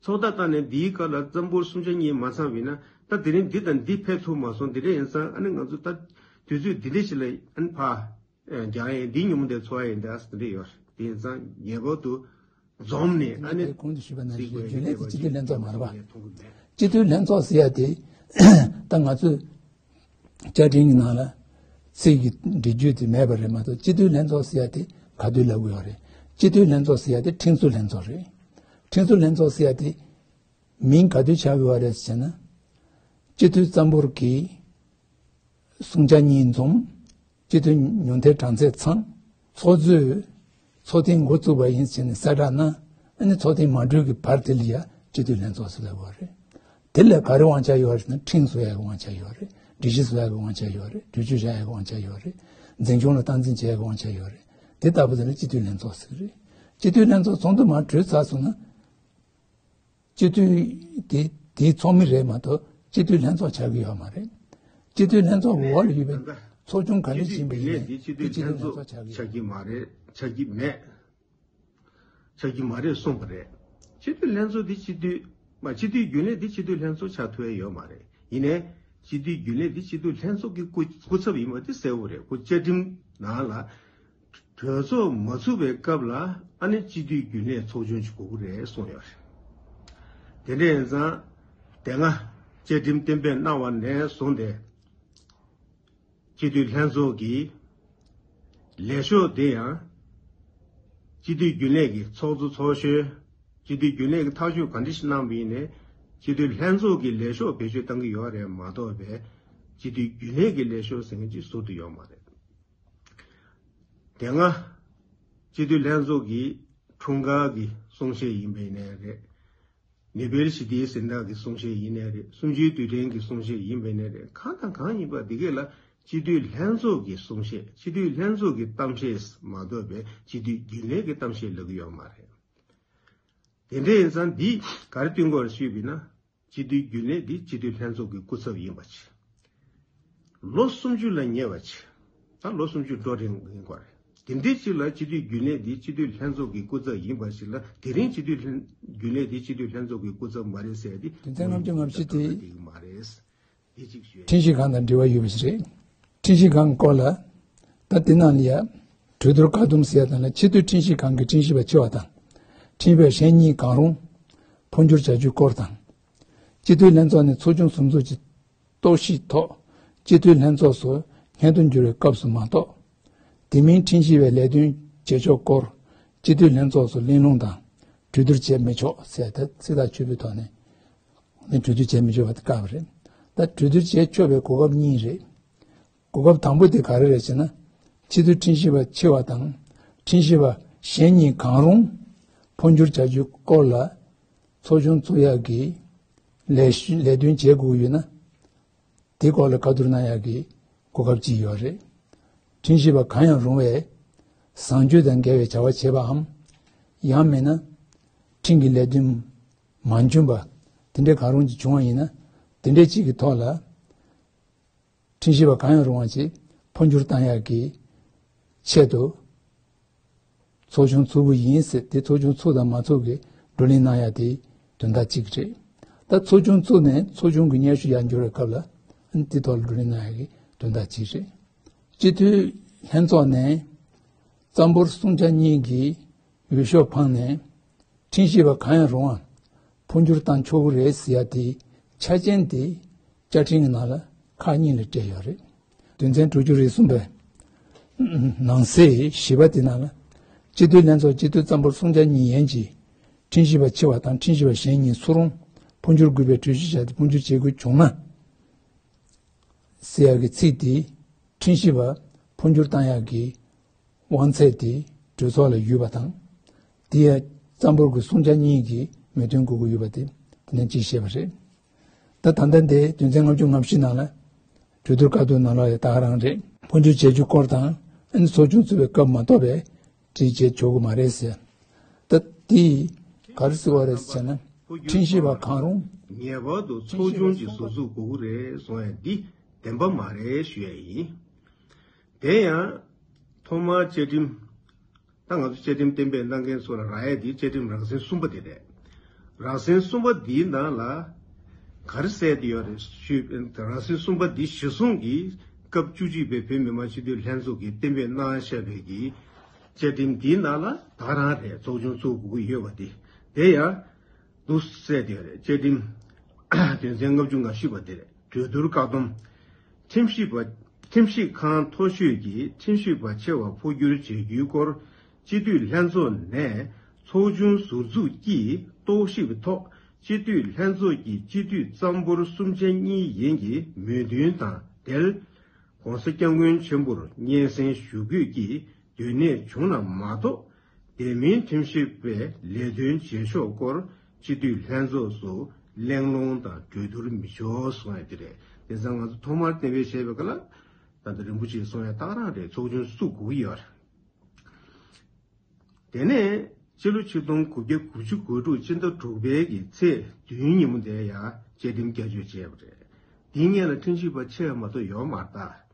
ཚོགས་བརྡ་བཏང་ནས་འདིའི་སྐབས་ལ་རྩ་འབོར་གསུམ་ཆ་གཉིས་མ་ཚང་བ་ཡིན་ན། ད་དེ་རིང་འདི་དང་འདི་ཕེབས་ཐུབ་མ་སོང་། འདི་འདྲ་ཡིན་ཙང་ཨ་ནི་ང་ཚོ་ད་དུས་ཚོད་འདི་འདྲ་ཞིག་ལ་ཨ་ནི་ཕར་རྒྱག་ཡ་ཡིན། འདི་ཉིན་མོ་འདིར་ཚོགས་ཡ་ཡིན་ད་ཟེར་འདི་ཡོད་རེད། དེ་ཡིན་ཙང་ངེས་པར་དུ་འཛོམས་ནས་ཨ་ནི་གོང་དུ་ཞུས་པ་ནང་བཞིན་རྒྱུན་ལས་དེ་སྤྱི་འཐུས་ལྷན་ཚོགས་མ་རེད་པ། སྤྱི་འཐུས་ལྷན་ཚོགས་ཟེར་ཡ་དེ་ད་ང་ཚོས་ བཅའ་ཁྲིམས་ཀྱི་ནང་ལ་ཚིག་གི་འབྲི་རྒྱུ་དེ་མེད་པ་རེད་མ་གཏོགས། སྤྱི་འཐུས་ལྷན་ཚོགས་ཟེར་ཡ་དེ་ག་དུས་ལབ་དགོས་ཡོད་རེད། སྤྱི་འཐུས་ལྷན་ཚོགས་ཟེར་ཡ་དེ་ཁྲིམས་བཟོ་ལྷན་ཚོགས་རེད། ཁྲིམས་བཟོ་ལྷན་ཚོགས་ཟེར་ཡ་དེ་མིང་ག་དུས་ཆགས་དགོས་པ་རེད་ཟེར་ན། སྤྱི་འཐུས་རྩ་འབོར་གྱི་སུམ་ཆ་གཉིས་འཛོམས། སྤྱི་འཐུས་ཉུང་མཐའི་གྲངས་ཚད་ཚང་། ཚོགས་གཙོས་ཚོགས་ཐེངས་འགོ་བཙུགས་པ་ཡིན་ཟེར་ནས་གསལ་བསྒྲགས་གནང་། ཨ་ནི་ཚོགས་ཐེངས་མ་གྲོལ་གྱི་བར་དེ་ལ་ཡ་སྤྱི་འཐུས་ལྷན་ཚོགས་ཟེར་ལབ་པ་རེད། དེ་ལ་ག་རེ་དབང་ཆ་ཡོད་རེད་ཟེར་ན། ཁྲིམས་བཟོ་ཡ་གི་དབང་ཆ་ཡོད་རེད། སྒྲིག་གཞི་བཟོ་ཡ་གི་དབང་ཆ་ཡོད་རེད། གྲོས་ཆོད་བཞག་ཡ་གི་དབང་ཆ་ཡོད་རེད། འཛིན་སྐྱོང་ལ་སྟངས་འཛིན་བྱེད་ཡ་གི་དབང་ཆ་ཡོད་རེད། དེ་ལྟ་བུ་དེ་ལ་སྤྱི་འཐུས་ལྷན་ཚོགས་ཟེར་གི་རེད། སྤྱི་འཐུས་ལྷན་ཚོགས་ཚོགས་འདུ་མར་གྲོལ་ཚར་སོང་ན། སྤྱི་འཐུས་དེ་དེའི་ཚོགས་མི་རེད་མ་གཏོགས་སྤྱི་འཐུས་ལྷན་ཚོགས་ཆགས་ཀྱི་ཡོད་མ་རེད། སྤྱི་འཐུས་ལྷན་ཚོགས་ཀྱི་འོག་ལ་ཡོད་པའི་ཚོགས་ཆུང་ག་འདྲ་ཞིག་ཡིན་པ་ཡིན་ནའི་དེ་སྤྱི་འཐུས་ལྷན་ཚོགས་ཆགས་ཀྱི་ཡོད་མ་རེད། ཆགས་ཀྱི་མེད། ཆགས་ཀྱི་མ་རེད་གསུངས་པ་རེད། སྤྱི་འཐུས་ལྷན་ཚོགས་འདི་སྤྱི་འཐུས་མ་སྤྱི་འཐུས་རྒྱུན་ལས་འདི་སྤྱི་འཐུས་ལྷན་ཚོགས་ཆགས་ཐུབ་ཡ་ཡོད་མ་རེད། ཡིན་ནའི་སྤྱི་འཐུས་རྒྱུན་ལས་འདི་སྤྱི་འཐུས་ལྷན་ཚོགས་ཀྱི་སྐུ་སྐུ་ཚབ་ཡིན་པ་དེ་གསལ་པོ་རེད། ཁོ་བཅའ་ཁྲིམས་ནང་ལ་གྲོས་ཚོགས་མ་ཚུགས་པའི་སྐབས་ལ་ཨ་ནི་སྤྱི་འཐུས་རྒྱུན་ལས་ཚོགས་ཆུང་ཞིག་དགོས་ཀྱི་རེད་གསུངས་ཡོད་རེད། དེ་འདྲ་ཡིན་ཙང་དེ་སྔ་བཅའ་ཁྲིམས་གཏན་འབེབས་གནང་བ་ནས་བཟུང་སྟེ། སྤྱི་འཐུས་ལྷན་ཚོགས་ཀྱི་ལས་ཤོག་དེ་ཡང་སྤྱི་འཐུས་རྒྱུན་ལས་ཀྱི་ཚོགས་གཙོ་ཚོགས་གཞོན། སྤྱི་འཐུས་རྒྱུན་ལས་ཀྱི་ཐག་གཅོད་ག་འདྲ་ཞིག་གནང་བ་ཡིན་ནའི་སྤྱི་འཐུས་ལྷན་ཚོགས་ཀྱི་ལས་ཤོག་བེད་སྤྱོད་གཏང་གི་ཡོད་རེད་མ་གཏོགས་པའི་སྤྱི་འཐུས་རྒྱུན་ལས་ཀྱི་ལས་ཤོག་ཟེར་མཁན་ཅིག་ཟུར་དུ་ཡོད་མ་རེད། དེ་སྔ་སྤྱི་འཐུས་ལྷན་ཚོགས་ཀྱི་འཁྲུངས་སྐར་གྱི་གསུང་བཤད་ཡིན་པ་ཡིན་ནའི་རེད། ནོ་བེལ་ཞི་བདེའི་གཟེངས་རྟགས་ཀྱི་གསུང་བཤད་ཡིན་ནའི་རེད། གསུམ་བཅུའི་དུས་དྲན་གྱི་གསུང་བཤད་ཡིན་པ་ཡིན་ནའི་རེད། གང་དང་གང་ཡིན་པ་འདི་གས་ལ་སྤྱི་འཐུས་ལྷན་ཚོགས་ཀྱི་གསུང་བཤད། སྤྱི་འཐུས་ལྷན་ཚོགས་ཀྱི་གཏམ་བཤད་མ་གཏོགས་པའི་སྤྱི་འཐུས་རྒྱུན་ལས་ཀྱི་གཏམ་བཤད་ལབ་ཀྱི་ཡོད་མ་རེད། དེ་འདྲ་ཡིན་ཙང་འདི་ག་རེ་སྟོན་དགོས་རེད་ཞུས་པ་ཡིན་ན། སྤྱི་འཐུས་རྒྱུན་ལས་འདི་སྤྱི་འཐུས་ལྷན་ཚོགས་ཀྱི་སྐུ་ཚབ་ཡིན་པ་ཅིག་ལོ་སུམ་ཅུ་ལ་ཉེ་བ་ཅིག་ད་ལོ་སུམ་ཅུ་འགྲོ་རིང་ཡིན་དགོས་རེད། དེ་འདྲའི་ཅིག་ལ་སྤྱི་འཐུས་རྒྱུན་ལས་འདི་སྤྱི་འཐུས་ལྷན་ཚོགས་ཀྱི་སྐུ་ཚབ་ཡིན་པ་ཞིག་ལ། དེ་རིང་སྤྱི་འཐུས་ལྷན་རྒྱུན་ལས་འདི་སྤྱི་འཐུས་ལྷན་ཚོགས་ཀྱི་སྐུ་ཚབ་མ་རེད་ཟེར་ཏེ། དོན་ཚན་ལྔ་བཅུ་ང་བཞི་དེ་འགྲིག་གི་མ་རེད། འདི་གཅིག་ཞུ། ཁྲིམས་ཞིབ་ཁང་དང་འབྲེལ་བ་ཡོད་པ་ཞིག་རེད། ཁྲིམས་ཞིབ་ཁང་སྐོར་ལ་ད་དེ་ནང་ལ་ཡ་གྲོས་བསྡུར་བཀག་སྡོམ་ཟེར་ཡ་དང་ལ། ཆེས་མཐོའི་ཁྲིམས་ཞིབ་ཁང་གི་ཁྲིམས་ཞིབ་པ་ཆེ་བ་དང་ཁྲིམས་ཞིབ་པ་གཞན་གཉིས་གང་རུང་འཕོ་འགྱུར་བྱ་རྒྱུའི་སྐོར་དང་། སྤྱི་འཐུས་ལྷན་ཚོགས་ནས་ཚོགས་ཆུང་ཟུར་འཛུགས་ཀྱི་རྟོག་ཞིབ་ཐོག་སྤྱི་འཐུས་ལྷན་ཚོགས་སུ་སྔོན་དུ་འགྱུར་བའི་སྐབས་སུ་མ་གཏོགས། དེ་མིན་ཁྲིམས་ཞིབ་པའི་ལས་དོན་བྱེད་ཕྱོགས་སྐོར་སྤྱི་འཐུས་ལྷན་ཚོགས་སུ་གླེང་སློང་དང་གྲོས་བསྡུར་བྱེད་མི་ཆོག་ཟེར་ཏེ་ཚིག་ཐག་ཆོད་པོའི་ཐོག་ནས་ནི་གྲོས་བསྡུར་བྱེད་མི་ཆོག་པ་དེ་བཀག་པ་རེད། ད་གྲོས་བསྡུར་བྱེད་ཆོག་པའི་གོ་སྐབས་གཉིས་རེད། གོ་སྐབས་དང་པོ་དེ་ག་རེ་རེད་ཟེར་ན། སྤྱི་འཐུས་ཁྲིམས་ཞིབ་པ་ཆེ་བ་དང་ཁྲིམས་ཞིབ་པ་གཞན་གཉིས་གང་རུང་འཕོ་འགྱུར་བྱ་རྒྱུའི་སྐོར་ལ་ཚོགས་ཆུང་བཙུགས་ཡག་གི་ལས་ལས་དོན་བྱེད་དགོས་ཡོད་ན། དེའི་སྐོར་ལ་བཀའ་བསྡུར་གནང་ཡག་གི་གོ་སྐབས་ཅིག་ཡོད་རེད། ཁྲིམས་ཞིབ་པ་གང་ཡང་རུང་བས་བཟང་སྤྱོད་དང་འགལ་བའི་བྱ་བ་བྱེད་པའམ། ཡང་མིན་ན་ཁྲིམས་ཀྱི་ལས་དོན་མ་འཇོན་པ་དེ་འདྲའི་གང་རུང་ཅིག་བྱུང་བ་ཡིན་ན། དེ་འདྲའི་ཅིག་གི་ཐོག་ལ་ཁྲིམས་ཞིབ་པ་གང་ཡང་རུང་བ་ཅིག་འཕོ་འགྱུར་བཏང་ཡག་གི་ཆེད་དུ། ཚོགས་ཆུང་བཙུགས་པ་ཡིན་ཟེར་དེ་ཚོགས་ཆུང་བཙུགས་དང་མ་བཙུགས་ཀྱི་བགྲོ་གླེང་གནང་ཡ་དེ་དོན་དག་གཅིག་རེད། ད་ཚོགས་ཆུང་བཙུགས་ནས་ཚོགས་ཆུང་གི་སྙན་ཞུ་ཡར་འབྱོར་བའི་སྐབས་ལ་ཨ་ནི་དེ་ཐོག་ལ་བགྲོ་གླེང་གནང་ཡ་གི་དོན་དག་གཅིག་རེད། སྤྱི་འཐུས་ལྷན་ཚོགས་ནས་རྩ་འབོར་གསུམ་ཆ་གཉིས་ཀྱི་འོས་ཤོག་འཕངས་ནས་ཁྲིམས་ཞིབ་པ་གང་ཡང་རུང་བ་འཕོ་འགྱུར་བཏང་ཆོག་གི་རེད་ཟེར་ཡ་དེ་ཆ་རྐྱེན་དེ་བཅའ་ཁྲིམས་ཀྱི་ནང་ལ་ཁག་གཉིས་ལ་སྤྲད་ཡོད་རེད། དོན་ཚན་དྲུག་ཅུ་རེ་གསུམ་པའི་ནང་གསེས་བཞི་པ་དེ་ནང་ལ། སྤྱི་འཐུས་ལྷན་ཚོགས་སྤྱི་འཐུས་རྩ་འབོར་གསུམ་ཆ་གཉིས་ཡན་གྱི་ཁྲིམས་ཞིབ་པ་ཆེ་བ་དང་ཁྲིམས་ཞིབ་པ་གཞན་གཉིས་སུ་རུང་འཕོ་འགྱུར་དགོས་པའི་གྲོས་གཞི་བཞག་སྟེ་འཕོ་འགྱུར་བྱེད་དགོས་བྱུང་ན། ཟེར་ཡག་གི་ཚིག་དེ་ཁྲིམས་ཞིབ་པ་འཕོ་འགྱུར་བཏང་ཡག་གི་དབང་ཚད་དེ་གྲོས་ཚོགས་ལ་ཡོད་པ་དང་། དེ་ཡང་རྩ་འབོར་གྱི་གསུམ་ཆ་གཉིས་ཀྱིས་མོས་མཐུན་དགོས་ཀྱི་ཡོད་པ་དེ་དེ་ནས་གཅིག་བཤད་པ་རེད། ད་ད་ལྟ་འདི་དོན་ཚན་ལྔ་བཅུ་ང་བཞི་ནང་ལ་གྲོས་བསྡུར་བཀའ་བསྡུར་ནང་ལ་ཡང་ད་ག་རང་རེད། འཕོ་འགྱུར་བྱེད་རྒྱུ་སྐོར་དང་ཨ་ནི་ཚོགས་ཆུང་བཙུགས་པའི་སྐབས་མ་གཏོགས་པའི་དེ་བྱེད་ཆོག་གི་མ་རེད་ཟེར། ད་དེ་ག་རེ་ཟེར་བ་རེད་ཟེར་ན། ཁྲིམས་ཞིབ་པ་གང་རུང་ངེས་པར་དུ་ཚོགས་ཆུང་གི་ཟུར་འཛུགས་དགོས་ཀྱི་རེད་གསུང་ཡ་འདི་བདེན་པ་མ་རེད་ཞུ་ཡ་ཡིན། དེ་ཡང་ཐོག་མར་བཅའ་ཁྲིམས། ད་ང་ཚོ་བཅའ་ཁྲིམས་གཏན་འབེབས་གནང་མཁན་ཚོ་ལ་རག་ཡ་འདི་བཅའ་ཁྲིམས་རང་ཟིན་གསུམ་པ་དེ་རེད། རང་ཟིན་གསུམ་པ་འདིའི་ནང་ལ་ག་རེ་གསལ་བསྡད་ཡོད་རེད་ཞུས། རང་ཟིན་གསུམ་པ་འདི་གཞིར་བཟུང་གིས་སྐབས་བཅུ་གཅིག་པའི་བོད་མི་མང་སྤྱི་འཐུས་ལྷན་ཚོགས་ཀྱིས་གཏན་འབེབས་གནང་བཞག་པའི་གི་བཅའ་ཁྲིམས་འདིའི་ནང་ལ་ད་རང་རེད། ཚོགས་ཆུང་བཙུགས་དགོས་ཀྱི་ཡོད་པ་འདི་དེ་ཡང་འདུག་གསལ་བསྡད་ཡོད་རེད། བཅའ་ཁྲིམས་དོན་ཚན་ལྔ་བཅུ་ང་བཞི་པ་དེ་རེད། གྲོས་བསྡུར་བཀག་སྡོམ། ཁྲིམས་ཞིབ་པ། ཁྲིམས་ཞིབ་ཁང་མཐོ་ཤོས་ཀྱི་ཁྲིམས་ཞིབ་པ་ཆེ་བ་འཕོ་འགྱུར་བྱ་རྒྱུའི་སྐོར་སྤྱི་འཐུས་ལྷན་ཚོགས་ནས་ཚོགས་ཆུང་ཟུར་འཛུགས་ཀྱིས་རྟོག་ཞིབ་ཐོག་སྤྱི་འཐུས་ལྷན་ཚོགས་ཀྱི་སྤྱི་འཐུས་གཙང་པོར་གསུམ་ཆ་གཉིས་ཡན་གྱི་མོས་མཐུན་དང་འབྲེལ། ༸གོང་ས་༸སྐྱབས་མགོན་ཆེན་པོར་སྙན་སེང་ཞུ་དགོས་ཀྱི་དོན་གནད་བྱུང་ན་མ་གཏོགས། དེ་མིན་ཁྲིམས་ཞིབ་པའི་ལས་དོན་བྱེད་ཕྱོགས་སྐོར་སྤྱི་འཐུས་ལྷན་ཚོགས་སུ་གླེང་སློང་དང་གྲོས་བསྡུར་མི་ཆོག་གསུངས་ཡ་དེ་རེད། དེང་སང་ང་ཚོ་ཐོག་མར་གཏན་འབེབས་བྱས་པའི་སྐབས་ལ། ད་ལྟ་རིན་པོ་ཆེས་གསུངས་ཡ་ད་ག་རང་རེད། ཚོགས་ཆུང་བཙུགས་དགོས་ཀྱི་ཡོད་རེད། དེ་ནས་ཕྱི་ལོ་ཆིག་སྟོང་དགུ་བརྒྱ་དགུ་བཅུ་གོ་དྲུག་ཕྱི་ཟླ་དྲུག་པའི་གི་ཚེས་བདུན་ཉིན་མོ་དེ་ཡང་བཅའ་ཁྲིམས་བསྐྱར་བཅོས་བྱས་པ་རེད། དེའི་སྔོན་ལ་ཁྲིམས་ཞིབ་པ་ཆེ་བ་མ་གཏོགས་ཡོད་མ་རེད་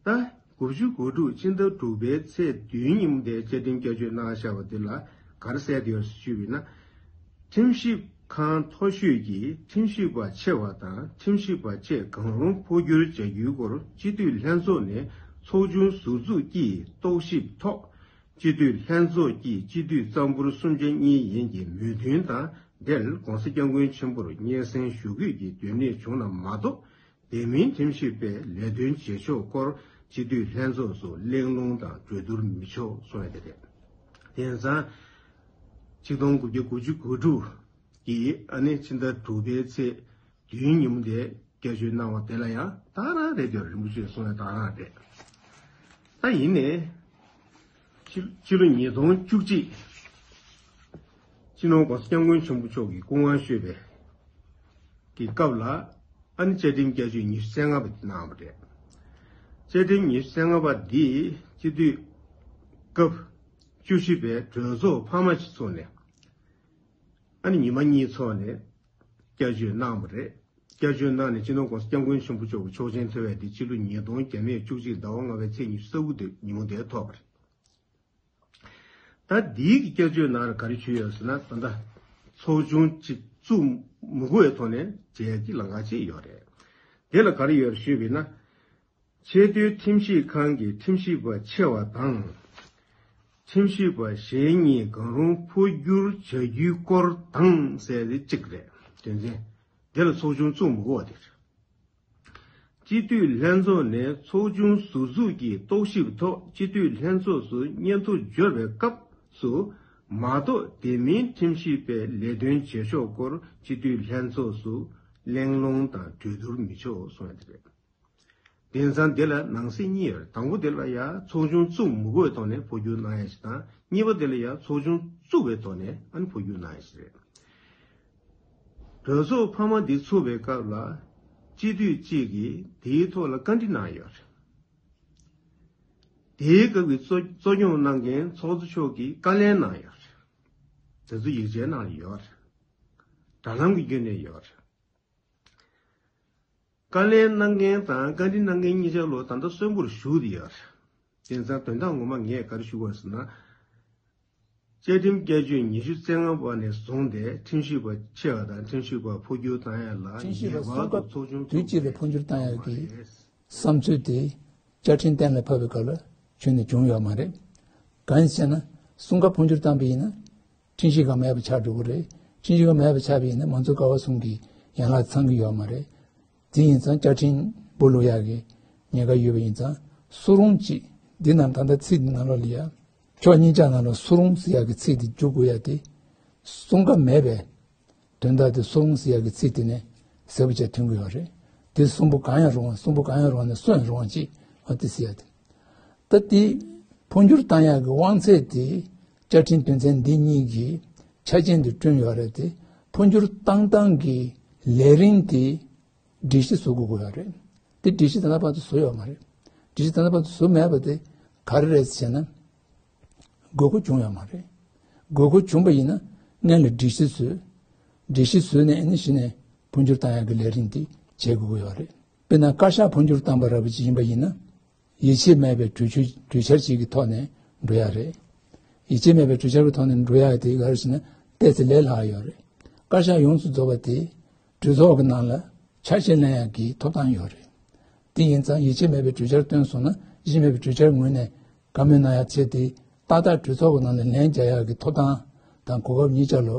ད། ད་དགུ་བཅུ་གོ་དྲུག་ཕྱི་ཟླ་དྲུག་པའི་ཚེས་བདུན་ཉིན་མོ་དེ་བཅའ་ཁྲིམས་བསྐྱར་བཅོས་གནང་བཞག་པ་འདི་ལ་ག་རེ་གསལ་བསྡད་ཡོད་ཞུས་པ་ཡིན་ན། ཁྲིམས་ཞིབ་ཁང་མཐོ་ཤོས་ཀྱི་ཁྲིམས་ཞིབ་པ་ཆེ་བ་དང་ཁྲིམས་ཞིབ་པ་བཅས་གང་རུང་འཕོ་འགྱུར་བྱ་རྒྱུའི་སྐོར་སྤྱི་འཐུས་ལྷན་ཚོགས་ནས་ཚོགས་ཆུང་ཟུར་འཛུགས་ཀྱིས་རྟོག་ཞིབ་ཐོག་སྤྱི་འཐུས་ལྷན་ཚོགས་ཀྱི་སྤྱི་འཐུས་གཙང་པོར་གསུམ་ཆ་གཉིས་ཡན་གྱི་མོས་མཐུན་དང་འབྲེལ་༸གོང་ས་༸སྐྱབས་མགོན་ཆེན་པོར་སྙན་སེང་ཞུ་དགོས་ཀྱི་དོན་གནད་བྱུང་ན་མ་གཏོགས། དེ་མིན་ཁྲིམས་ཞིབ་པའི་ལས་དོན་བྱེད་ཕྱོགས་སྐོར་སྤྱི་འཐུས་ལྷན་ཚོགས་སུ་གླེང་སློང་དང་གྲོས་བསྡུར་མི་ཆོག་གསུངས་ཡ་དེ་རེད། དེང་སང་ཆིག་སྟོང་དགུ་བརྒྱ་དགུ་བཅུ་གོ་དྲུག་གི་ཨ་ནི་ཕྱི་ཟླ་དྲུག་པའི་ཚེས་བདུན་ཉིན་མོ་དེ་བསྐྱར་བཅོས་གནང་བ་དེ་ལ་ཡང་ད་ག་རང་རེད་དེ། རིན་པོ་ཆེས་གསུངས་ཡ་ད་ག་རང་རེད། ད་ཡིན་ནའི་ཕྱི་ཕྱི་ལོ་ཉིས་སྟོང་བཅུ་གཅིག་སྤྱི་ནོར་༸གོང་ས་༸སྐྱབས་མགོན་ཆེན་པོ་མཆོག་གིས་སྐུ་ངལ་གསོས་པའི་གི་སྐབས་ལ་ཨ་ནི་བཅའ་ཁྲིམས་བསྐྱར་བཅོས་ཉི་ཤུ་རྩ་ལྔ་པ་དེ་གནང་བ་རེད། བཅའ་ཁྲིམས་ཉི་ཤུ་རྩ་ལྔ་པ་འདི་སྤྱི་འཐུས་སྐབས་བཅུ་བཞི་པའི་གྲོས་ཚོགས་འཕར་མ་ཞིག་ཚོགས་ནས། ཨ་ནི་ཉི་མ་གཉིས་ཚོགས་ནས་བསྐྱར་བཅོས་གནང་བ་རེད། བསྐྱར་བཅོས་གནང་ནས་སྤྱི་ནོར་༸གོང་ས་༸སྐྱབས་མགོན་ཆེན་པོ་མཆོག་གི་ཆོག་མཆན་ཐོབ་པ་དེ་ཕྱི་ལོ་ཉིས་སྟོང་བརྒྱ་མེད་བཅུ་གཅིག་ཟླ་བ་ལྔ་པའི་ཚེས་ཉི་ཤུ་རྩ་དགུ་དེ་ཉིན་མོ་དེར་ཐོབ་པ་རེད། ད་འདིའི་གི་བསྐྱར་བཅོས་ནང་ལ་ག་རེ་ཞུས་ཡོད་ཟེར་ན། ད་ལྟ་ཚོགས་ཆུང་གཅིག་བཙུགས་མི་དགོས་པའི་ཐོག་ནས་བྱས་ཀྱི་ལམ་ཁ་ཅིག་ཡོད་རེད། དེ་ལ་ག་རེ་ཡོད་རེད་ཞུས་པ་ཡིན་ན། ཆེས་མཐོའི་ཁྲིམས་ཞིབ་ཁང་གི་ཁྲིམས་ཞིབ་པ་ཆེ་བ་དང་། ཁྲིམས་ཞིབ་པ་གཞན་གཉིས་གང་རུང་འཕོ་འགྱུར་བྱ་རྒྱུའི་སྐོར་དང་ཟེར་ཏེ་གཅིག་རེད། དོན་ཚན་དེ་ལ་ཚོགས་ཆུང་བཙུགས་མི་དགོས་པ་དེ་རེད། སྤྱི་འཐུས་ལྷན་ཚོགས་ནས་ཚོགས་ཆུང་ཟུར་འཛུགས་ཀྱིས་རྟོག་ཞིབ་ཐོག་སྤྱི་འཐུས་ལྷན་ཚོགས་སུ་སྙན་ཐོ་འབྱོར་བའི་སྐབས་སུ་མ་གཏོགས། དེ་མིན་ཁྲིམས་ཞིབ་པའི་ལས་དོན་བྱེད་ཕྱོགས་སྐོར་སྤྱི་འཐུས་ལྷན་ཚོགས་སུ་གླེང་སློང་དང་གྲོས་བསྡུར་མི་ཆོག་གསུངས་ཡ་དེ་རེད། དེང་སང་འདི་ལ་ནང་གསེས་གཉིས་ཡོད་རེད། དང་པོ་དེ་ལ་ཡ་ཚོགས་ཆུང་བཙུགས་མི་དགོས་ཐོག་ནས་འཕོ་འགྱུར་གནང་ཡ་ཞིག་དང་། གཉིས་པ་དེ་ལ་ཡ་ཚོགས་ཆུང་བཙུགས་པའི་ཐོག་ནས་ཨ་ནི་འཕོ་འགྱུར་གནང་ཡ་ཞིག་རེད། གྲོས་ཚོགས་འཕར་མ་འདི་ཚུགས་པའི་སྐབས་ལ་སྤྱི་འཐུས་གཅིག་གིས་དེའི་ཐོག་ལ་བཀའ་འདྲི་གནང་ཡོད་རེད། དེའི་སྐབས་ཀྱི་གཙོ་གཙོ་སྐྱོང་གནང་མཁན་ཚོགས་གཙོ་མཆོག་གིས་བཀའ་ལན་གནང་ཡོད་རེད། དེ་ཚོ་ཡིག་ཆའི་ནང་ལ་ཡོད་རེད། དྲ་ལམ་གྱི་བརྒྱུད་ནས་ཡོད་རེད། བཀའ་ལན་གནང་མཁན་དང་བཀའ་འདྲི་གནང་མཁན་གཉིས་ཆ་ལོ་ད་ལྟ་གསོན་པོར་བཞུགས་བསྡད་ཡོད་རེད། དེང་སང་དོན་དག་ངོ་མ་ངས་ག་རེ་ཞུ་དགོས་ཟེར་ན། བཅའ་ཁྲིམས་བསྐྱར་བཅོས་ཉི་ཤུ་རྩ་ལྔ་པ་ནས་བཟུང་སྟེ་ཁྲིམས་ཞིབ་པ་ཆེ་བ་དང་ཁྲིམས་ཞིབ་པ་འཕོ་འགྱུར་བཏང་ཡ་ལ་ཁྲིམས་ཞིབ་པ་ངེས་པར་གསུམ་ཀ་དུ་ཚོགས་ཆུང་དུས་གཅིག་ལ་འཕོ་འགྱུར་བཏང་ཡ་གི་བསམ་ཚུལ་དེ་བཅའ་ཁྲིམས་གཏན་ལ་ཕབ་པའི་སྐབས་ལ་ཁྱོན་ནས་བྱུང་ཡོད་མ་རེད། གང་ཡིན་ཟེར་ན། གསུམ་ཀ་འཕོ་འགྱུར་བཏང་པ་ཡིན་ན། ཁྲིམས་ཞིབ་ཁང་མེད་པ་ཆགས་འགྲོ་གི་རེད། ཁྲིམས་ཞིབ་ཁང་མེད་པ་ཆགས་པ་ཡིན་ན་མང་གཙོ་ཀ་བ་གསུམ་གྱི་ཡན་ལག་ཚང་གི་ཡོད་མ་རེད། དེ་ཡིན་ཙང་བཅའ་ཁྲིམས་སྦོ་ལུག་ཡག་གི་ཉེན་ཁ་ཡོད་པ་ཡིན་ཙང་སུ་རུང་གཅིག་འདི་ནང་ད་ལྟ་ཚིག་འདི་ནང་ལོགས་ལ་ཡ། ཕྱོགས་གཉིས་ཆ་ནང་ལ་སུ་རུང་ཟེར་ཡག་གི་ཚིག་འདི་འཇུག་དགོས་ཡ་དེ། གསུམ་ཀ་མེད་པའི་དོན་དག་དེ་སུ་རུང་ཟེར་ཡག་གི་ཚིག་དེ་ནས་གསལ་པོ་བྱས་ཐོན་གི་ཡོད་རེད། དེ་གསུམ་པོ་གང་ཡང་རུང་བ་གསུམ་པོ་གང་ཡང་རུང་བ་ནས་སུ་ཡང་རུང་བ་གཅིག་འོ་དེ་ཟེར་ཡ་དེ། ད་དེ་འཕོ་འགྱུར་བཏང་ཡག་གི་དབང་ཚད་དེ་བཅའ་ཁྲིམས་དོན་ཚན་འདི་གཉིས་ཀྱི་ཆ་རྐྱེན་དེ་བསྐྲུན་ཡོད་རེད་དེ། འཕོ་འགྱུར་བཏང་སྟངས་ཀྱི་ལས་རིམ་དེ་སྒྲིག་གཞི་བཟོ་དགོས་ཀྱི་ཡོད་རེད། དེ་སྒྲིག་གཞི་ད་ལྟ་བར་དུ་བཟོ་ཡོད་མ་རེད། སྒྲིག་གཞི་ད་ལྟ་བར་དུ་བཟོ་མེད་པ་དེ་ག་རེ་རེད་ཟེར་ན། དགོས་མཁོ་བྱུང་ཡོད་མ་རེད། དགོས་མཁོ་བྱུང་པ་ཡིན་ན་སྔོན་ལ་སྒྲིག་གཞི་བཟོས། སྒྲིག་གཞི་བཟོས་ནས་ཨ་ནི་གཞི་ནས་འཕོ་འགྱུར་བཏང་ཡག་གི་ལས་རིམ་དེ་བྱེད་དགོས་ཀྱི་ཡོད་རེད། དཔེར་ན་བཀའ་ཤག་འཕོ་འགྱུར་བཏང་པ་འདྲ་པོ་ཅིག་ཡིན་པ་ཡིན་ན། ཡིད་ཆེས་མེད་པའི་གྲོས་ཆོད་གྲོས་འཆར་ཅིག་གི་ཐོག་ནས་འགྲོ་ཡ་རེད། ཡིད་ཆེས་མེད་པའི་གྲོས་འཆར་གྱི་ཐོག་ནས་འགྲོ་ཡ་དེ་ག་རེ་ཟེར་ན་ཏོག་ཙམ་ལས་སླ་ཡོད་རེད། བཀའ་ཤག་ཡོངས་སུ་རྫོགས་པ་དེ་གྲོས་ཚོགས་ཀྱི་ནང་ལ་ཆ་ཤས་ལེན་ཡ་གི་ཐོབ་ཐང་ཡོད་རེད། དེ་ཡིན་ཙང་ཡིད་ཆེས་མེད་པའི་གྲོས་འཆར་བཏོན་སོང་ན་ཡིད་ཆེས་མེད་པའི་གྲོས་འཆར་ངོས་ནས་བཀའ་མོལ་གནང་ཡ་བྱས་ཏེ་ཏག་ཏག་གྲོས་ཚོགས་ཀྱི་ནང་ལ་ལན་རྒྱག་ཡ་གི་ཐོབ་ཐང་དང་གོ་སྐབས་གཉིས་ཆ་ལོ།